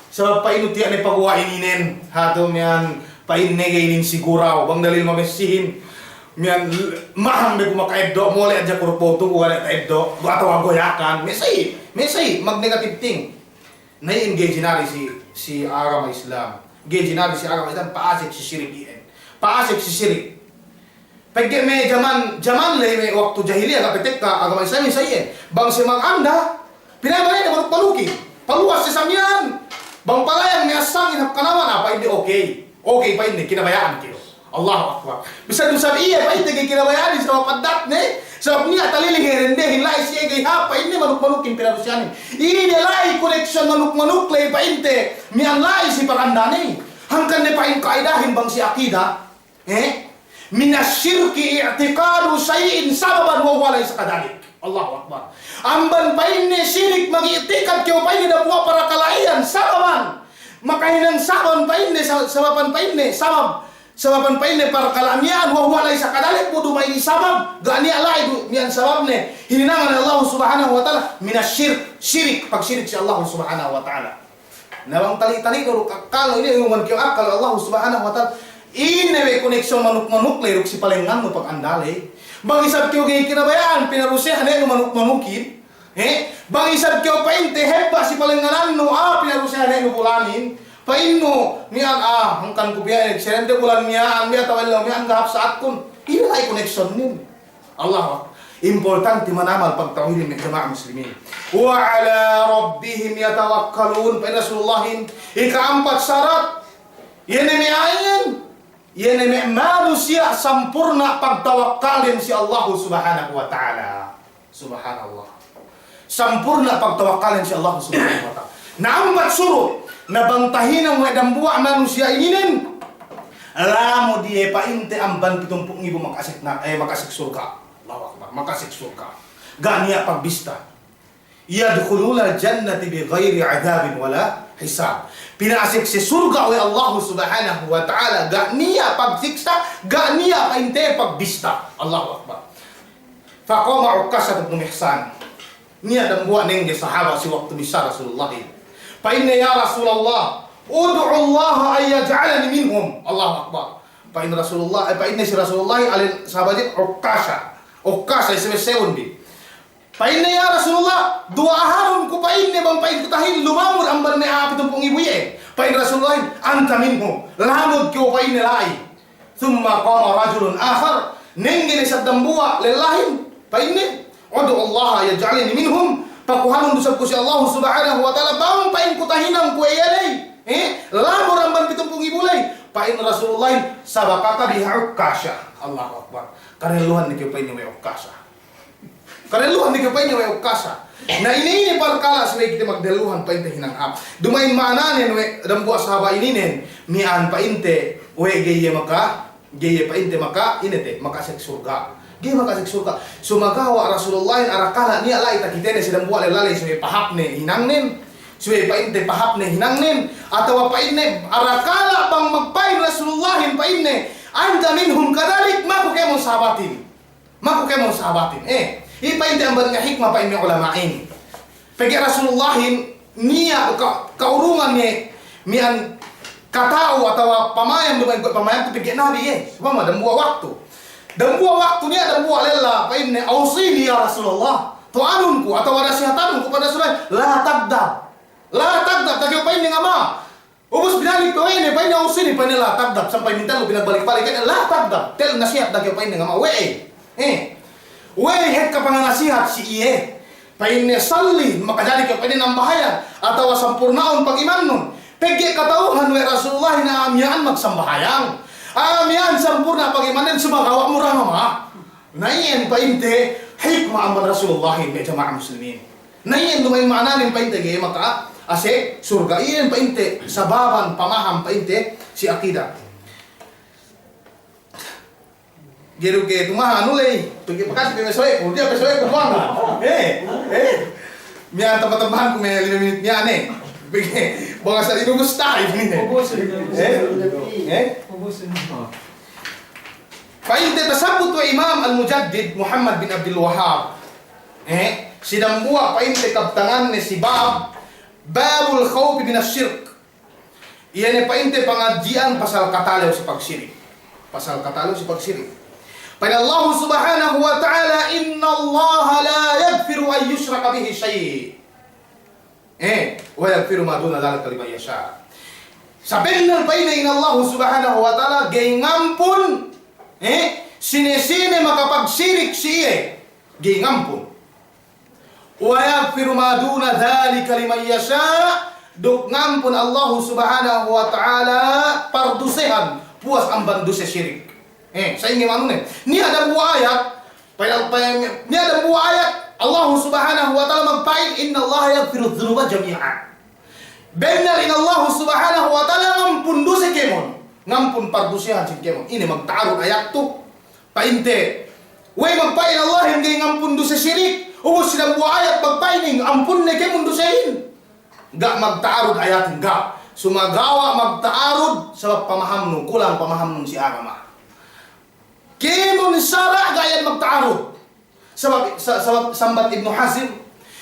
Sabab pa'innu tiya' ne paguwa' ininen. Hatu miya'an pa'inne ga'i inin siguraw. Bang dalil mamessihin. Miya'an l-, maham be ku maka'eddo', mole' hadja ku duk bawtuku ga' ne ta'eddo'. Atawa goyakan. Me' sa'i, me' sa'i, magnegative think. Na iyan ga'i jinari si, si agama Islam. Ga'i jinari si agama Islam, pa'asek si sirik iyan. Pa'asek si sirik. Pegge' me' jaman, jaman ley me' waktu jahiliya ga' pe tekka agama Islam sa iyan. Bang siye maganda, pina'in balik ne manuk-manukin. Paluwas si samiyan. Bang palayang me' asangin hap kanawan, ah, pa'inde okey. Okey, pa'inde, kinabaya'an kew. Allahu Akbar. Bisan du isab iye, pa'inte ga'i kinabaya'anin sabab addatne, sabab niya' taliling iye dendehin la'i siye ga'i hāp, pa'inne manuk-manukin pinarusiyanin. Ine la'i connection manuk-manuk ley pa'inte, miya'an la'i si pagandane. Hangkan ne pa'in ka'idahin bang si akida, eh? Minasy syirki i'tiqadu syai'in sababan wa huwa laysa kadhalik. Allahu Akbar. Amban pa'inne sirik magi'tikad kew pa'inne dambuwa' parakala' iyan sababan. Makahinang sababan pa'inne, sa-, sababan pa'inne, sabab. Sababan pa'inne parkala' miya'an, wa huwa laysa kadhalik, bu duma'in sabab, ga' niya' la'i du miya'an sababne. Hininangan Allah Subhanahu wa Ta'ala, minasy syirk, sirik, pagsirik si Allah Subhanahu wa Ta'ala. Na bang tali'-tali' du duk akkal, ine uman kew akkal Allah Subhanahu wa Ta'ala. Ine we' connection manuk-manuk ley duk si palengngannu pagandale. Bang isab kew ga'i kinabaya'an, pinarusiyahan ne manuk-manukin. He? Bang isab kew pa'inte hebba' si palengnganannu, ah, pinarusiyahan ne bulanin. Pa'innu, miya'an, ah, hangkan ku biya' ne, serente bulan miya'an, biya' tawa ellew miya'an ga' hāp sa'atkun. Ine la'i connectionnin. Allahu Akbar. Importante manamal pagtawhidin me' jama'a muslimin. Wa ala rabbihim yatawakkalun. Pa'in Rasulullahin, ika'ampat sarat, iye ne me' a'a iyan, iye ne me' manusiya' sampurna' pagtawakkalden si Allahu Subhanahu wa Ta'ala. Subhanallah. Sampurna' pagtawakkalden si Allahu Subhanahu wa Ta'ala. Na ampat surut, na bang tahinang we' dambuwa' manusiya' ininen, lamud iye pa'inte amban pitumpū' ngibu makasek na, eh, makasek surga'. Allahu Akbar, makasek surga'. Ga' niya' pagbista. Yadkhulunal jannata bighairi adhabin wala hisab. Pinasek si surga' we' Allahu Subhanahu wa Ta'ala, ga' niya' pagsiksa', ga' niya' pa'inte pagbista. Allahu Akbar. Faqama Ukkashah bin Mihsan. Niya' dambuwa' nengge sahaba si waktu bissā Rasulullah. Pa'inne, "Ya Rasulallah, ud'ullaha an yaj'alani minhum." Allahu Akbar. Pa'in Rasulullah, eh, pa'inne si Rasulullah, alen sahabatin Ukkashah. Ukkashah, isab sewun bi. Pa'inne, "Ya Rasulullah, duwa'ahanun ku," pa'inne, "bang pa'in ku tahin lumamud amban me' a'a pitumpū' ngibu iye." Pa'in Rasulullah, "Anta minhum, lamud kew," pa'inne, "la'i." Thumma qama rajulun akhar, nengge ne isab dambuwa' lellahin, pa'inne, "Ud'ullaha yaj'alni minhum," pakuhanun du isab ku si Allahu Subhanahu wa Ta'ala, bang pa'in ku tahinang ku iye ley, eh, lamud amban pitumpū' ngibu ley. Pa'in Rasulullah, "Sabaqaka biha Ukkashah." Allahu Akbar. Kadelluhan ne kew pa'inne we' Ukkashah. Kadelluhan ne kew pa'inne we' Ukkashah. Na ine-ine parkala' subey kite magdelluhan pa'inte hinang hāp. Duma'in ma'ananen we' dambuwa' sahaba ininen, miya'an pa'inte we' ga'i iye maka, ga'i iye pa'inte maka, ine te, makasek surga'. Ga'i makasek surga'. Sumagawa' Rasulullahin arakala' niya' la'i takitene si dambuwa' lella ley subey pahāpne hinangnen. Subey pa'inte pahāpne hinangnen. Atawa pa'inne arakala' bang magpa'in Rasulullahin pa'inne, "Anta minhum kadhalik," maku kēmon sahabatin. Maku kēmon sahabatin. Eh, iye pa'inte amban me' hikma pa'in me' ulama'in. Pegge' Rasulullahin niya' ka-, kaurungan ne miya'an kata'u atawa pamayam duma'in kuwe' pamayam tu pegge' Nabi, eh. Sumama dambuwa' waktu. Dambuwa' waktu niya' dambuwa' lella pa'inne, "Awsini ya Rasulallah." To'anun ku atawa nasihatanun ku pa'in Rasulullah, "La taghdab. La taghdab." Da'a kew pa'inne ngama'. Ubus binalik pe we' ne, pa'inne, "Awsini," pa'inne, "la taghdab," sampay mintellu pinagbalik-balik, pa'inne, "La taghdab, tellu nasihat da'a kew," pa'inne, "ngama'." We'ey? Eh. We'ey hekka panganasihat si iye? Pa'inne, "Salli," makajari kew, pa'inne, nambahayang, atawa sampurna'un pagimannun. Pegge' kata'uhan we' Rasulullah na a'a miya'an magsambahayang. A'a miya'an sampurna' pagimannen, sumagawa' mura ngama'. Na iyan pa'inte hikma amban Rasulullahin me' jama'a muslimin. Na iyan duma'in ma'ananen pa'inte ga'i maka'ase surga'. Iyan pa'inte sababan pamaham pa'inte si akida. Ga'i du ke tumaha anu ley, pegge' pakasi pe me' so'eku, tiya' pe so'eku tumaha. Eh, eh. Miya'an tamba-tambahanku me' lime minit miya'an ne. Pegge' bang asal inubus ta'i inin ne. Ubusin. Eh? Eh? Ubusin. Pa'inte tasabbut we' Imam Al-Mujaddid Muhammad bin Abdul Wahhab. Eh, si dambuwa' pa'inte kabtanganne si bab, Babul Khawfi Minas Shirk. Iye ne pa'inte pangadji'an pasal katalew si pagsirik. Pasal katalew si pagsirik. Pa'in Allah Subhanahu wa Ta'ala, "Innallaha la yaghfiru an yushraka bihi shay'." Eh, "wa yaghfiru ma duna dhalika liman yasha'." Sabennal pa'inne in Allah Subhanahu wa Ta'ala ga'i ngampun, eh, sine-sine makapagsirik si iye. Ga'i ngampun. "Wa yaghfiru ma duna dhalika liman yasha'," duk ngampun Allahu Subhanahu wa Ta'ala pardusehan puwas amban duse sirik. Eh, sa'ingge manune. Niya' dambuwa' ayat, pa'in, pa'in, niya' dambuwa' ayat, Allahu Subhanahu wa Ta'ala magpa'in, "Innallaha yaghfiru dhunuba jami'a." Bennal in Allahu Subhanahu wa Ta'ala ngampun duse kēmon, ngampun pardusehan sin kēmon. Ine magta'arud ayat tu. Pa'inte, we' magpa'in Allahin ga'i ngampun duse sirik, ubus si dambuwa' ayat magpa'in in ampunne kēmon dusehin. Ga' magta'arud ayatin, ga'. Sumagawa' magta'arud sabab pamahamnun, kulang pamahamnun si agama. Kēmon sara' ga' iyan magta'arud. Sabab, sa-, sabab sambat Ibnu Hazm,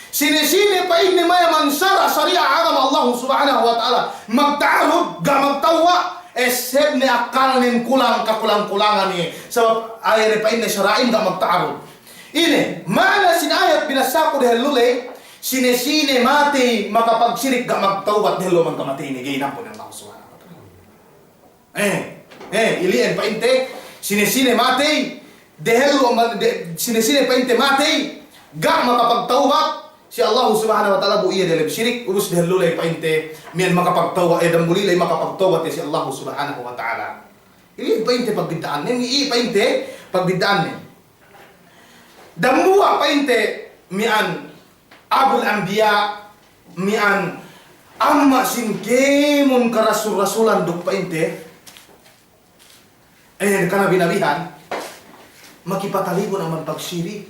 sine-sine pa'inne maya' mansara' sari'a agama Allahu Subhanahu wa Ta'ala, magta'arud, ga' magtawwa', essebne akkalnen kulang kakulang-kulangan iye. Sabab aye ne pa'inne sara'in ga' magta'arud. Ine, ma'ana sin ayat binassaku dehellu ley, sine-sine matey makapagsirik ga' magtawbat dehellu amban kamateyne, ga'i inampun Allah Subhanahu wa Ta'ala. Eh, eh, ili'en pa'inte, sine-sine matey, dehellu amban, de-, sine-sine pa'inte matey, ga' makapagtawbat si Allahu Subhanahu wa Ta'ala bu iye delem sirik, ubus dehellu ley pa'inte, miya'an makapagtawbat, eh, damuli ley makapagtawbat si Allahu Subhanahu wa Ta'ala. Ili'en pa'inte pagbidda'annen, iye pa'inte pagbidda'annen. Dambuwa' pa'inte miya'an Abul Anbiya, miya'an amma' sin kēmon karasul-rasulan duk pa'inte, eh, kanabi-nabihan, makipatalibun amban pagsirik.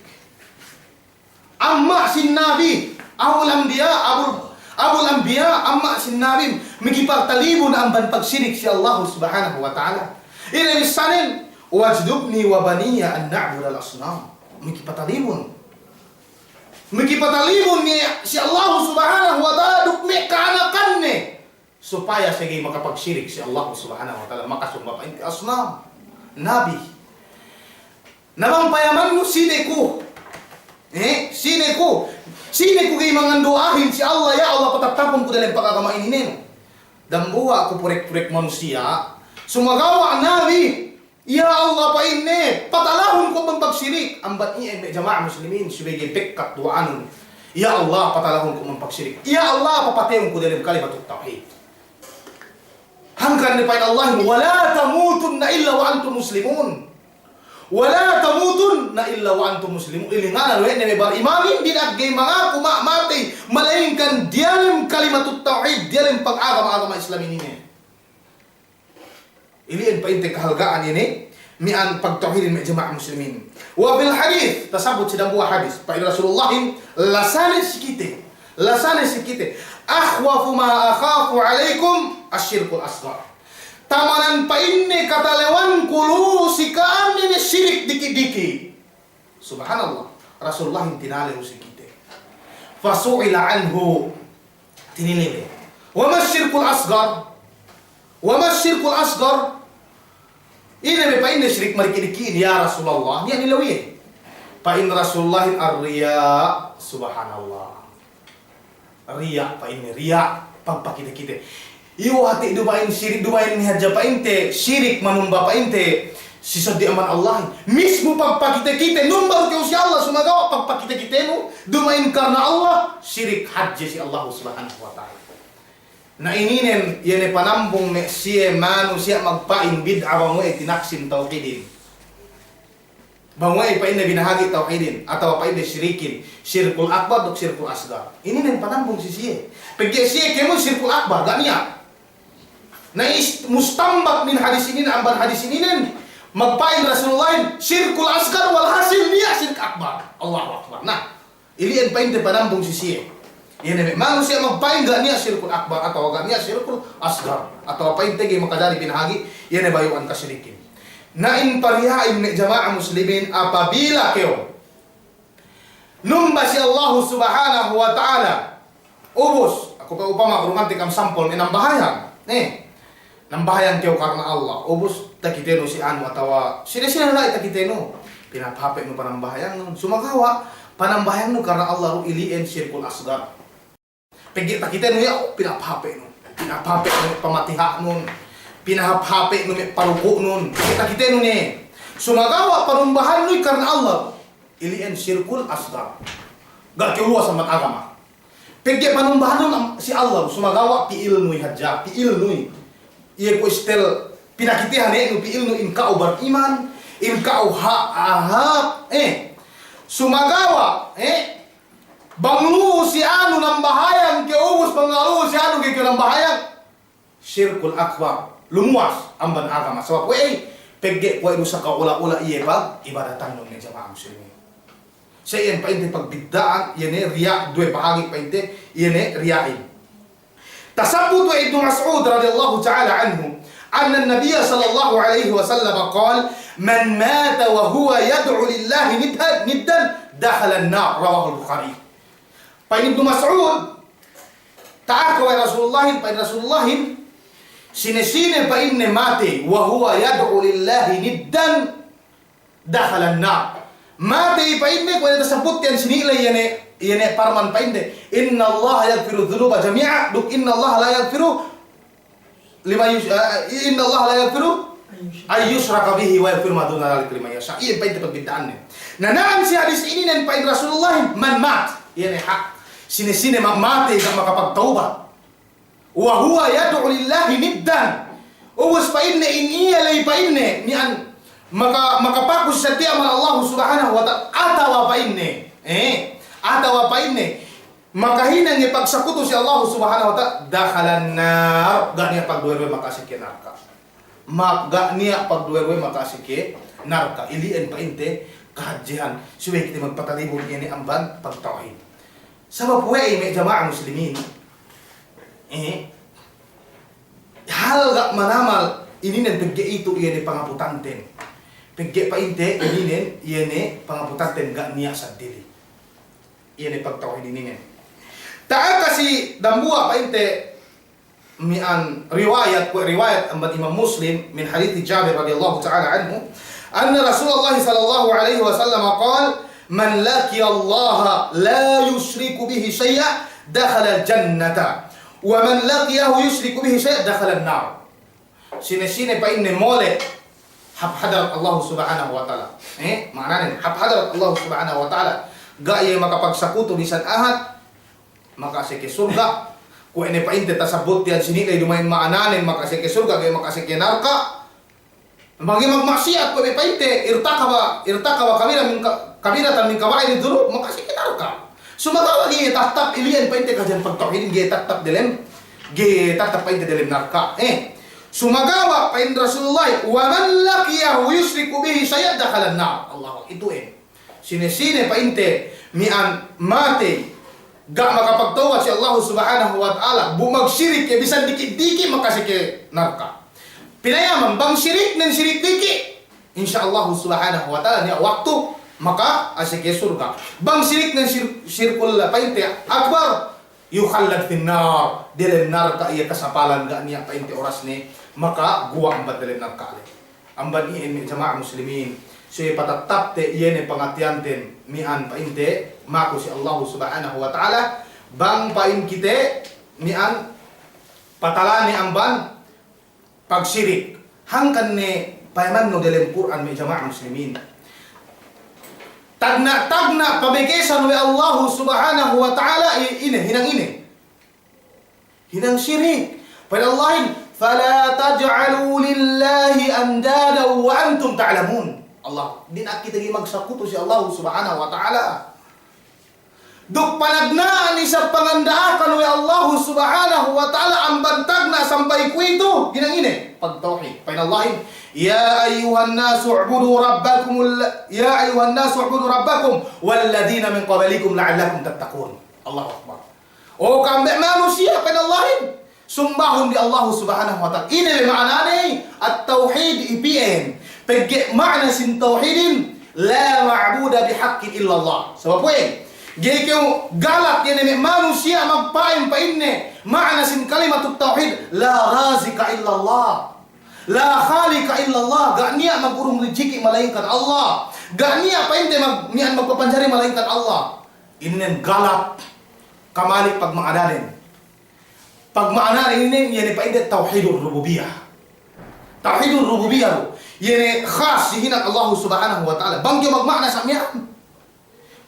Amma' sin nabi, Abul Anbiya, Abul, Abul Anbiya, amma' sin nabi, makipatalibun amban pagsirik si Allahu Subhanahu wa Ta'ala. Ine bissānen, "Wajnubni wa baniya an na'budal asnam." Makipatalibun. Makipatalibun ne si Allahu Subhanahu wa Ta'ala duk me' ka'anakanne. Supaya siye ga'i makapagsirik si Allahu Subhanahu wa Ta'ala, makasumba pa'inte asnam. Nabi. Na bang payamannu sine ku. Eh, sine ku. Sine ku ga'i mangandu'ahin si Allah, "Ya Allah, patattapun ku delem pagagama ininen." Dambuwa' ku purek-purek manusiya'. Sumagawa' nabi. Ya Allah, pa'inne, patalahun ku amban pagsirik. Amban iyan me' jama'a muslimin, subey ga'i bekkat duwa'anun. Ya Allah, patalahun ku amban pagsirik. Ya Allah, papateyun ku delem kalimatut tawhid. Hangkan ne pa'in Allahin, "Wa la tamutunna illa wa antum muslimun." "Wa la tamutunna illa wa antum muslimun." Ilinganan we' ne me' barimanin, dina'ak ga'i mangaku ma-, matey, malayingkan diyalem kalimatut tawhid, diyalem pagagama-agama Islam ininen. Ili'en pa'inte kahalga'an inin, miya'an pagtawhidin me' jama'a muslimin. Wa fil hadith, tasabbut si dambuwa' hadis. Pa'in Rasulullahin, lasane si kite, lasane si kite, "Akhwafu ma akhafu alaykum ash-shirkul asghar." Tamanan pa'inne katalewanku lu'u si ka'am inin sirik diki'-diki'. Subhanallah. Rasulullahin tinalew si kite. Fasu'ila anhu. Tinalew iye. "Wa ma shirkul asghar? Wa ma shirkul asghar?" Ine be pa'inne sirik madiki'-diki'in, ya Rasulallah? Niya' nilew iye. Pa'in Rasulullahin ar-riya'. Subhanallah. Riya', pa'inne, riya', pagpakite-kite. Iyu hati' duma'in sirik, duma'in hadja pa'inte sirik manumba pa'inte si seddili amban Allah. Mismu pagpakite-kite, numba du kew si Allah, sumagawa' pagpakite-kitenu duma'in karna Allah, sirik hadja si Allah Subhanahu wa Ta'ala. Na ininen, iye ne panambung me' siye manusiya' magpa'in bid'a bang we' tinaksim tawhidin. Bang we'ey pa'inne binahagi' tawhidin, atawa pa'inne sirikin, sirkul akbar duk sirkul asgar. Ininen panambung si siye. Pegge' siye kēmon sirkul akbar, ga' niya'. Na is-, mustanbat min hadis ininen, amban hadis ininen, magpa'in Rasulullahin, sirkul asgar, walhasil niya' sirk akbar. Allahu akbar. Na, ili'en pa'inte panambung si siye. Iye ne me' manusiya' magpa'in ga' niya' sirkul akbar atawa ga' niya' sirkul asgar. Atawa pa'inte ga'i makajari binahagi', iye ne bayu'an kasirikin. Na in pariya'in me' jama'a muslimin, apabila kew numba si Allahu Subhanahu wa Ta'ala, ubus, aku pe upama urungante kam sampol me' nambahayang. Ne. Nambahayang kew karna Allah, ubus takitenu si anu atawa sine-sine la'i takitenu. Pinapape'nu panambahayangnun. Sumagawa' panambahayangnun karna Allah du, ili'en sirkul asgar. Pegge' takitenu ya, pinapape'nu. Pinapape'nu pamatiha'nun. Pinapape'nu me' paruku'nun. Pegge' takitenu ne. Sumagawa' panumbahannu karna Allah, ili'en sirkul asgar. Ga' kew luwas amban agama. Pegge' panumbahanun am-, si Allah, sumagawa' pi'ilnu hadja, pi'ilnu. Iye ku istel pinakitehan inu pi'ilnu in ka'u bariman, in ka'u ha-, ha-, eh. Sumagawa', eh, bang lu'u si anu nambahayang kew ubus, bang lu'u si anu ga'i kew nambahayang. Sirkul akbar, lumuwas amban agama. Sabab we'ey, pegge' kuwe' du saka ula-ula iye pag-ibadatannun me' jama'a muslimin. Sa' iyan pa'inte pagbidda'an, iye ne riya', duwe bahagi' pa'inte, iye ne riya'in. Tasabbut we' Ibnu Mas'ud radiyallahu ta'ala anhu, anna an-nabiyya sallallahu alaihi wasallam qal, "Man mata wa huwa yad'u lillahi niddan, niddan, dakhala an-nar," rawahul Bukhari. Pa'in Ibnu Mas'ud, ta'aka we' Rasulullahin, pa'in Rasulullahin, sine-sine pa'inne matey, wa huwa yad'u lillahi niddan, dakhala an-nar. Matey pa'inne, kuwe' ne tasabbut iyan sini'ley iye ne, iye ne parman pa'inne, "Innallaha yaghfiru dhunuba jami'a," duk, "Innallaha la yaghfiru liman yush-, eh, innallaha la yaghfiru an yushraka bihi wa yaghfiru ma duna dhalika liman yasha." Iye pa'inte pagbidda'anne. Na na'an si hadis ininen pa'in Rasulullah, man mat, iye ne hak. Sine-sine ma-, matey ga' makapagtawbat. Wa huwa yad'u lillahi niddan. Ubus pa'inne in iye ley pa'inne, miya'an maka-, makapaku si satiya' man Allah Subhanahu wa Ta'ala, atawa pa'inne, eh, atawa pa'inne, makahinang iye pagsakutu si Allah Subhanahu wa Ta'ala, dakhalan nar, ga' niya' pagduwe-duwe maka'asek iye narka'. Ma-, ga' niya' pagduwe-duwe maka'asek iye narka'. Ili'en pa'inte kahadjehan, subey kite magpatalibun iye ne amban pagtawhid. Sabab we'ey me' jama'a muslimin, eh, hal ga' manamal ininen pegge' itu iye ne pangaputanten. Pegge' pa'inte ininen iye ne pangaputanten ga' niya' saddili. Iye ne pagtawhid ininen. Ta'aka si dambuwa' pa'inte miya'an riwayat, kuwe' riwayat amban Imam Muslim min hadithi Jabir radiyallahu ta'ala anhu, anna Rasulullah sallallahu alaihi wasallam qal, "Man laqiyallaha la yushriku bihi shay'an dakhalal jannata, wa man laqiyahu yushriku bihi shay'an dakhalan nar." Sine-sine pa'inne mole' hap hadarat Allah Subhanahu wa Ta'ala. Eh, ma'ananen, hap hadarat Allah Subhanahu wa Ta'ala, ga' iye makapagsakutu bisan ahad, maka'asek iye surga'. Kuwe' ne pa'inte tasabbut iyan sini'ley duma'in ma'ananen, maka'asek iye surga', ga' maka'asek iye narka'. Bang iye magma'siyat kuwe' ne pa'inte, irtakaba, irtakaba kabira min ka-, kabiratan min kaba'iri dhunub, maka'asek iye narka'. Sumagawa' ga'i tattap ili'en pa'inte kahadjehan pagtawhidin, ga'i tattap delem, ga'i tattap pa'inte delem narka'. Eh. Sumagawa' pa'in Rasulullah, "Wa man laqiyahu yushriku bihi shay'an dakhalan nar." Allah, itu, eh. Sine-sine pa'inte miya'an matey ga' makapagtawbat si Allah Subhanahu wa Ta'ala, bu magsirik iye bisan diki'-diki', maka'asek iye narka'. Pinayaman, bang siriknen sirik diki', insya Allah Subhanahu wa Ta'ala niya' waktu maka'asek iye surga'. Bang siriknen sir-, sirkul pa'inte akbar, yukhallad fin nar, delem narka' iye kasapalan, ga' niya' pa'inte orasne makaguwa' amban delem narka' le. Amban iyan me' jama'a muslimin, subey patattapte iye ne pangatiyanten miya'an pa'inte maku si Allah Subhanahu wa Ta'ala, bang pa'in kite miya'an patalane amban pagsirik. Hangkan ne payamannu delem Kur'an me' jama'a muslimin. Tagna'-tagna' pabekesan we' Allah Subhanahu wa Ta'ala i-, ine, hinang ine. Hinang sirik. Pa'in Allahin, "Fala taj'alu lillahi andadan wa antum ta'lamun." Allah. Dina'ak kite ga'i magsakutu si Allah Subhanahu wa Ta'ala. Duk panagna'an isab panganda'akan we' Allah Subhanahu wa Ta'ala amban tagna' sampay kuwe'itu, hinang ine, pagtawhid. Pa'in Allahin, "Ya ayyuhan nasu u'budu rabbakumul, ya ayyuhan nasu u'budu rabbakum walladhina min qablikum la'allakum tattaqun." Allahu Akbar. O ka'am me' manusiya', pa'in Allahin, sumbahun bi Allah Subhanahu wa Ta'ala. Ine be ma'anane? At-tawhid ipi'en. Pegge' ma'ana sin tawhidin, la ma'buda bihaqqin illallah. Sabab we', ga'i kew galat iye ne me' manusiya' magpa'in pa'inne ma'ana sin kalimatut tawhid, la razika illallah. La khaliqa illallah. Ga' niya' magurung rijiki' malaingkan Allah. Ga' niya' pa'inte mag-, niya' magpapanjari malaingkan Allah. Inin galat. Kamali' pagma'ananen. Pagma'ananen inin, iye ne pa'inte tawhidur rububiyah. Tawhidur rububiyah du. Iye ne khas si hinang Allah Subhanahu wa Ta'ala. Bang kew magma'ana sa' miya'an.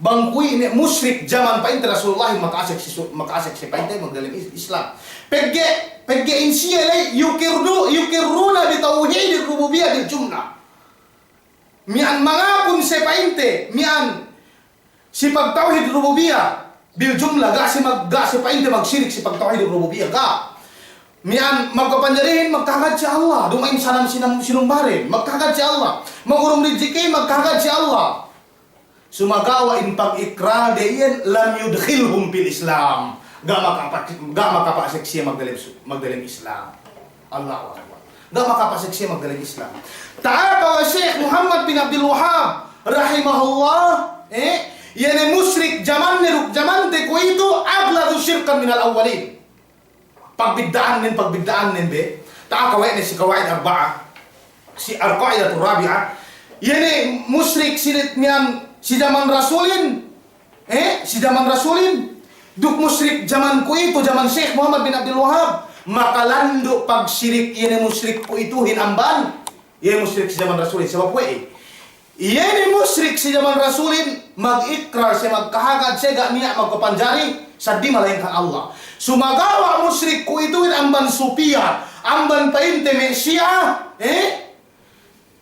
Bang kuwe' ne mushrik jaman pa'inte Rasulullah maka'asek si su-, maka'asek si pa'inte magdalem is-, Islam. Pegge', pegge' in siye ley yukirru-, yukirruna bi tawhidir rububiyah bil jumlah. Miya'an mangakun si pa'inte, miya'an si pagtawhid rububiyah, bil jumlah, ga' si mag-, ga' si pa'inte magsirik si pagtawhid rububiyah, ga'. Miya'an magpapanjarihin, magkahagad si Allah, duma'in sanam sinam-, sinumbaden, magkahagad si Allah, mangurung rijiki', magkahagad si Allah. Sumagawa' in pag'ikrarde iyan, lam yudkhilhum fil Islam. Ga' makapa-, ga' makapasek siye magdalem su-, magdalem Islam. Allahu Akbar. Ga' makapasek siye magdalem Islam. Ta'aka we' Sheikh Muhammad bin Abdul Wahhab rahimahullah, eh, iye ne mushrik jamanne duk jamante kuwe'itu aghladu shirkan minal awwalin. Pagbidda'annen, pagbidda'annen be. Ta'aka we' ne si Qawaid Arba'ah, si Al-Qa'idatur Rabi'ah. Iye ne mushrik si miya'an si jaman Rasulin, eh, si jaman Rasulin, duk mushrik jaman kuwe'itu, jaman Sheikh Muhammad bin Abdul Wahhab, makalandu' pagsirik iye ne mushrik kuwe'ituhin amban iye mushrik si jaman Rasulin. Sabab we', iye ne mushrik si jaman Rasulin, mag'ikrar siye, magkahagad siye, ga' niya' magpapanjari seddili malaingkan Allah. Sumagawa' mushrik kuwe'ituhin amban Sufiya, amban pa'inte me' Shi'a, eh?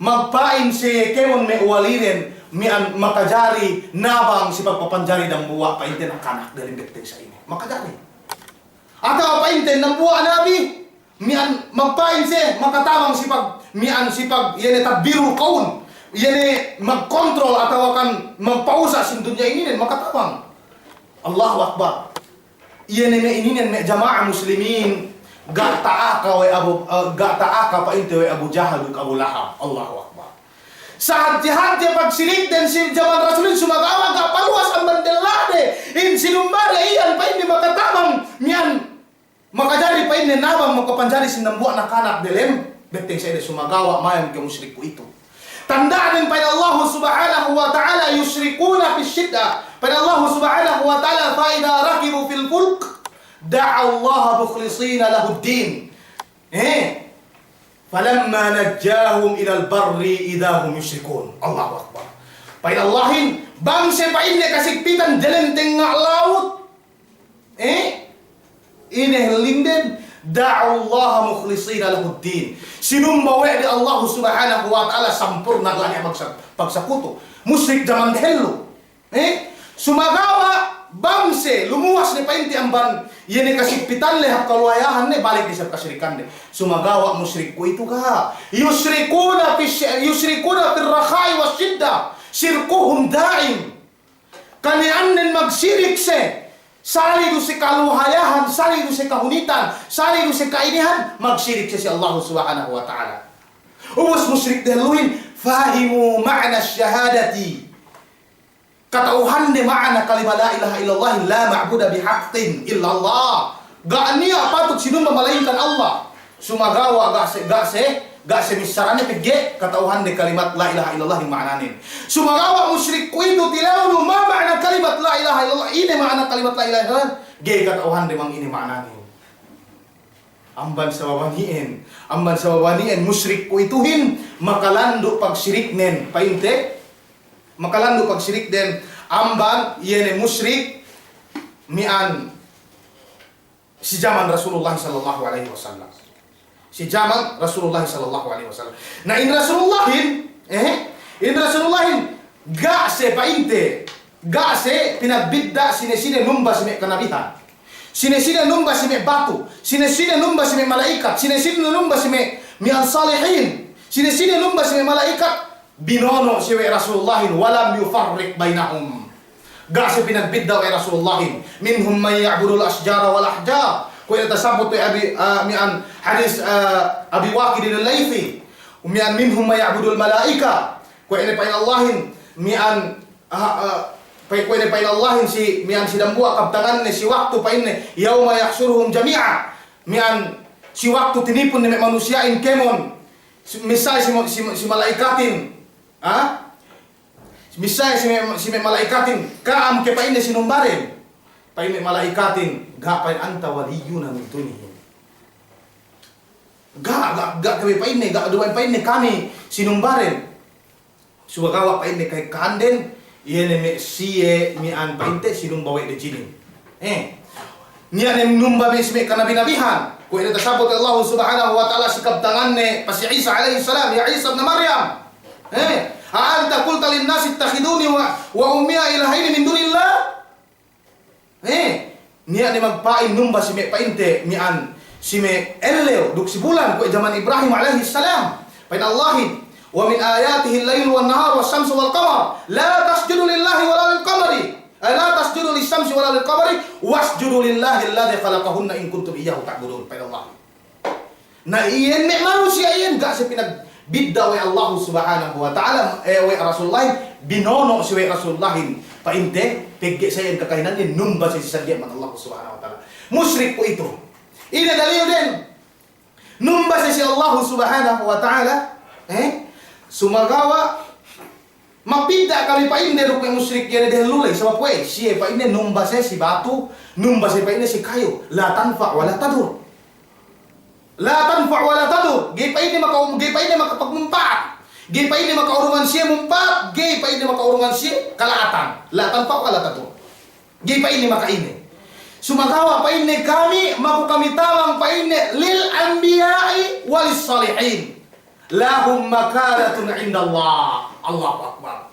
Magpa'in siye kēmon me' walinen, miya'an makajari nabang si pagpapanjari dambuwa' pa'inte nakanak dalem betteng sa' inin. Makajari. Atawa pa'inte dambuwa' nabi, miya'an magpa'in siye, makatabang si pag-, miya'an si pag-, iye ne tadbirul kawn, iye ne magkontrol atawa kan magpa'usa' sin dunya inin, makatabang. Allahu Akbar. Iye ne me' ininen me' jama'a muslimin, ga' ta'aka we' Abu, eh, ga' ta'aka pa'inte we' Abu Jahal duk Abu Lahab. Allahu Akbar. Sahadje-hadje pagsirikden si jaman Rasulin sumagawa' ga' paluwas amban dellade, in sinumbade iyan pa'inne makatabang, miya'an makajari pa'inne nabang makapanjari si dambuwa' nakanak delem betteng sa' inin, sumagawa' mayam ke mushrik kuwe'itu. Tanda'nen pa'in Allah Subhanahu wa Ta'ala yushrikuna fis shiddah. Pa'in Allah Subhanahu wa Ta'ala, "Fa idha rakibu fil fulk da'aw Allah mukhlisina lahud din." Eh. "Falamma najjahum ilal barri idha hum yushrikun." Allahu Akbar. Pa'in Allahin, bang siye pa'inne kasigpitan delem tengnga' lawut, eh, ine hellingden, "da'awullaha mukhlisina lahuddin." Sinumba we' de Allah Subhanahu wa Ta'ala sampurna' ga' niya' magsa-, pagsakutu. Mushrik jaman dehellu. Eh? Sumagawa' bang siye lumuwas ne pa'inte amban iye ne kasigpitan le hap kaluhayahan ne, balik ne isab kasirikande. Sumagawa' mushrik kuwe'itu ga'. Yushrikuna fi sh-, yushrikuna fir rakha'i wash shiddah. Shirkuhum da'im. Kaniyanen magsirik siye, sali' du siye kaluhayahan, sali' du siye kahunitan, sali' du siye kainihan, magsirik siye si Allah Subhanahu wa Ta'ala. Ubus mushrik dehelluhin, fahimu ma'na shahadati. Kata'uhande ma'na kalimat la ilaha illallah, la ma'buda bihaqqin illallah. Ga' niya' patut sinumba malaingkan Allah. Sumagawa' ga' siye, ga' siye, ga' siye missarane pegge' kata'uhande kalimat la ilaha illallah in ma'nanen. Sumagawa' mushrik kuwe'itu tilewnu ma ma'na kalimat la ilaha illallah, ine ma'na kalimat la ilaha illallah, ga'i kata'uhande bang ine ma'nanen. Amban sabab ani'en, amban sabab ani'en mushrik kuwe'ituhin makalandu' pagsiriknen, pa'inte? Makalandu' pagsirikden amban iye ne mushrik miya'an si jaman Rasulullah sallallahu alaihi wasallam. Si jaman Rasulullah sallallahu alaihi wasallam. Na in Rasulullahin, eh, In Rasulullahin, ga' siye pa'inte, ga' siye pinagbidda' sine-sine numba si me' kanabihan. Sine-sine numba si me' batu, sine-sine numba si me' mala'ikat, sine-sine numba si me', miya'an salihin, sine-sine numba si me' mala'ikat, binono' siye we' Rasulullahin, wa lam yufarriq bainahum. Ga' siye pinagbidda' we' Rasulullahin. Minhum man ya'budul ashjara wal ahjar. Kuwe' ne tasabbut we' Abi, ah, miya'an hadis, ah, Abi Waqidin al-Laythi. Miya'an minhum man ya'budul malaika. Kuwe' ne pa'in Allahin, miya'an, ah, ah, pa'in, kuwe' ne pa'in Allahin si, miya'an si dambuwa' kabtanganne si waktu pa'inne, yauma yahsyuruhum jami'a. Miya'an si waktu tinipun ne me' manusiya'in kēmon. Si, missā si, si, si mala'ikatin. Ha? Missā si me', si me' mala'ikatin, ka'am ke pa'inne sinumbaden. Pa'in me' mala'ikatin, ga' pa'in anta waliyyuna min dunihim. Ga', ga', ga' kami pa'inne, ga' duma'in pa'inne kami sinumbaden. Sumagawa' pa'inne ka'ekkahan den, iye ne me' siye miya'an pa'inte sinumba we' de jinin. Eh. Niya' ne numba me' si me' kanabi-nabihan. Kuwe' ne tasabbut Allah Subhanahu wa Ta'ala si kabtanganne pa si Isa alayhis salam, "Ya Isa ibn Maryam, eh, a anta qulta lin-nasi ittakhiduni wa, wa ummiya ilahayni min dunillah?" Eh, niya' ne magpa'in numba si me' pa'inte miya'an si me' ellew duk si bulan kuwe' jaman Ibrahim alayhis salam. Pa'in Allahin, "Wa min ayatihil laylu wan-naharu wash-shamsu wal-qamar. La tasjudu lillahi wa la lil-qamari." Eh, "La tasjudu lish-shamsi wa la lil-qamari, wasjudu lillahi alladhi khalaqahunna in kuntum iyyahu ta'budun." Pa'in Allah. Na iyan me' manusiya' iyan ga' siye pinagbidda' we' Allahu Subhanahu wa Ta'ala, eh, we' Rasulullahin, binono' siye we' Rasulullahin. Pa'inte, pegge' sa iyan kakahinanne numba siye si sadiya' man Allahu Subhanahu wa Ta'ala. Mushrik kuwe'itu. Ine dalilden? Numba siye si Allahu Subhanahu wa Ta'ala, eh? Sumagawa' magbidda' kami pa'inde duk me' mushrik iye ne dehellu ley, sabab we' siye pa'inde numba siye si batu, numba siye pa'inde si kayu, la tanfa' wa la tadur. La tanfa' wa la tadur. Ga'i pa'inde maka-, ga'i pa'inde makapagmumpa'at. Ga'i pa'inde maka'urungan siye mumpa'at, ga'i pa'inde maka'urungan siye kala'atan. La tanfa' wa la tadur. Ga'i pa'inne maka'ine. Sumagawa' pa'inne kami, maku kami tabang pa'inne lil anbiya'i walis salihin. Lahum makanatun indallah. Allahu Akbar.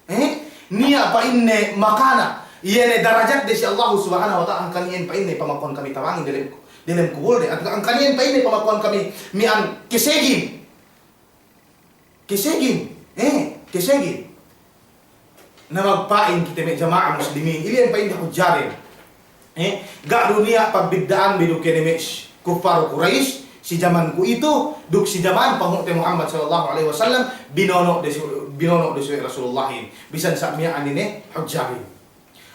Eh? Niya' pa'inne makana. Iye ne darajatde si Allahu Subhanahu wa Ta'ala, hangkan iyan pa'inne pamakuwan kami tabangin delem, delem kubulde. Hangkan iyan pa'inne pamakuwan kami miya'an kesegin. Kesegin, eh, kesegin. Na magpa'in kite me' jama'a muslimin, ili'en pa'inde hujjaden. Eh, ga' du niya' pagbidda'anbi duk iye ne me' sh-, kuffar Quraish, si jaman kuwe'itu, duk si jaman panghu'te Muhammad sallallahu alaihi wasallam, binono' de si, binono' de si Rasulullahin. Bisan sa' miya'an ine hujjaden.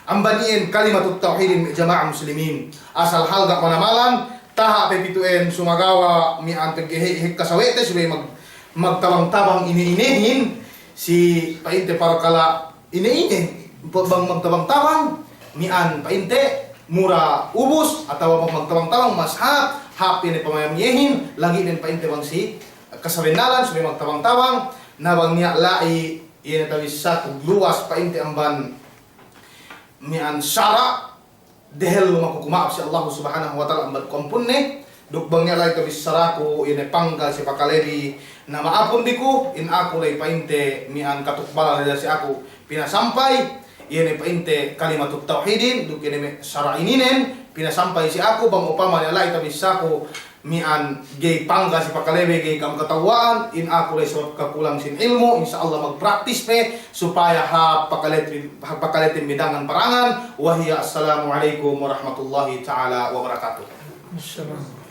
Amban iyan kalimatut tawhidin me' jama'a muslimin. Asal halga' manamalan, taha' pe pitu'en sumagawa' miya'an pegge' he-, hekka sawe'te subey mag-, magtabang-tabang ine-inehin si pa'inte parkala' ine-ine, bang magtabang-tabang, miya'an pa'inte mura ubus, atawa bang magtabang-tabang mas hāp, hāp ine pamayam iyehin, lagi' nen pa'inte bang si kasabennalan subey magtabang-tabang, na bang niya' la'i iye ne tabissāku luwas pa'inte amban miya'an sara', dehellu maku kuma'ap si Allahu Subhanahu wa Ta'ala amban kuwampunne, duk bang niya' la'i tabissāku, iye ne panggal si pakalebi, na ma'apun bi ku, in aku la'i pa'inte miya'an katukbalan ley si aku pinasampay, iye ne pa'inte kalimatut tawhidin, duk iye ne me' sara' ininen, pinasampay si aku, bang upama niya' la'i tabissāku, miya'an ga'i pangga si pakalebi, ga'i kam kata'uhan, in aku la'i sabab kakulang sin ilmu', insya Allah magpraktis pe, supaya hāp pakaletin, hāp pakaletin bi dangan parangan, wa hiya assalamu alaikum warahmatullahi ta'ala wabarakatuh. Assalam.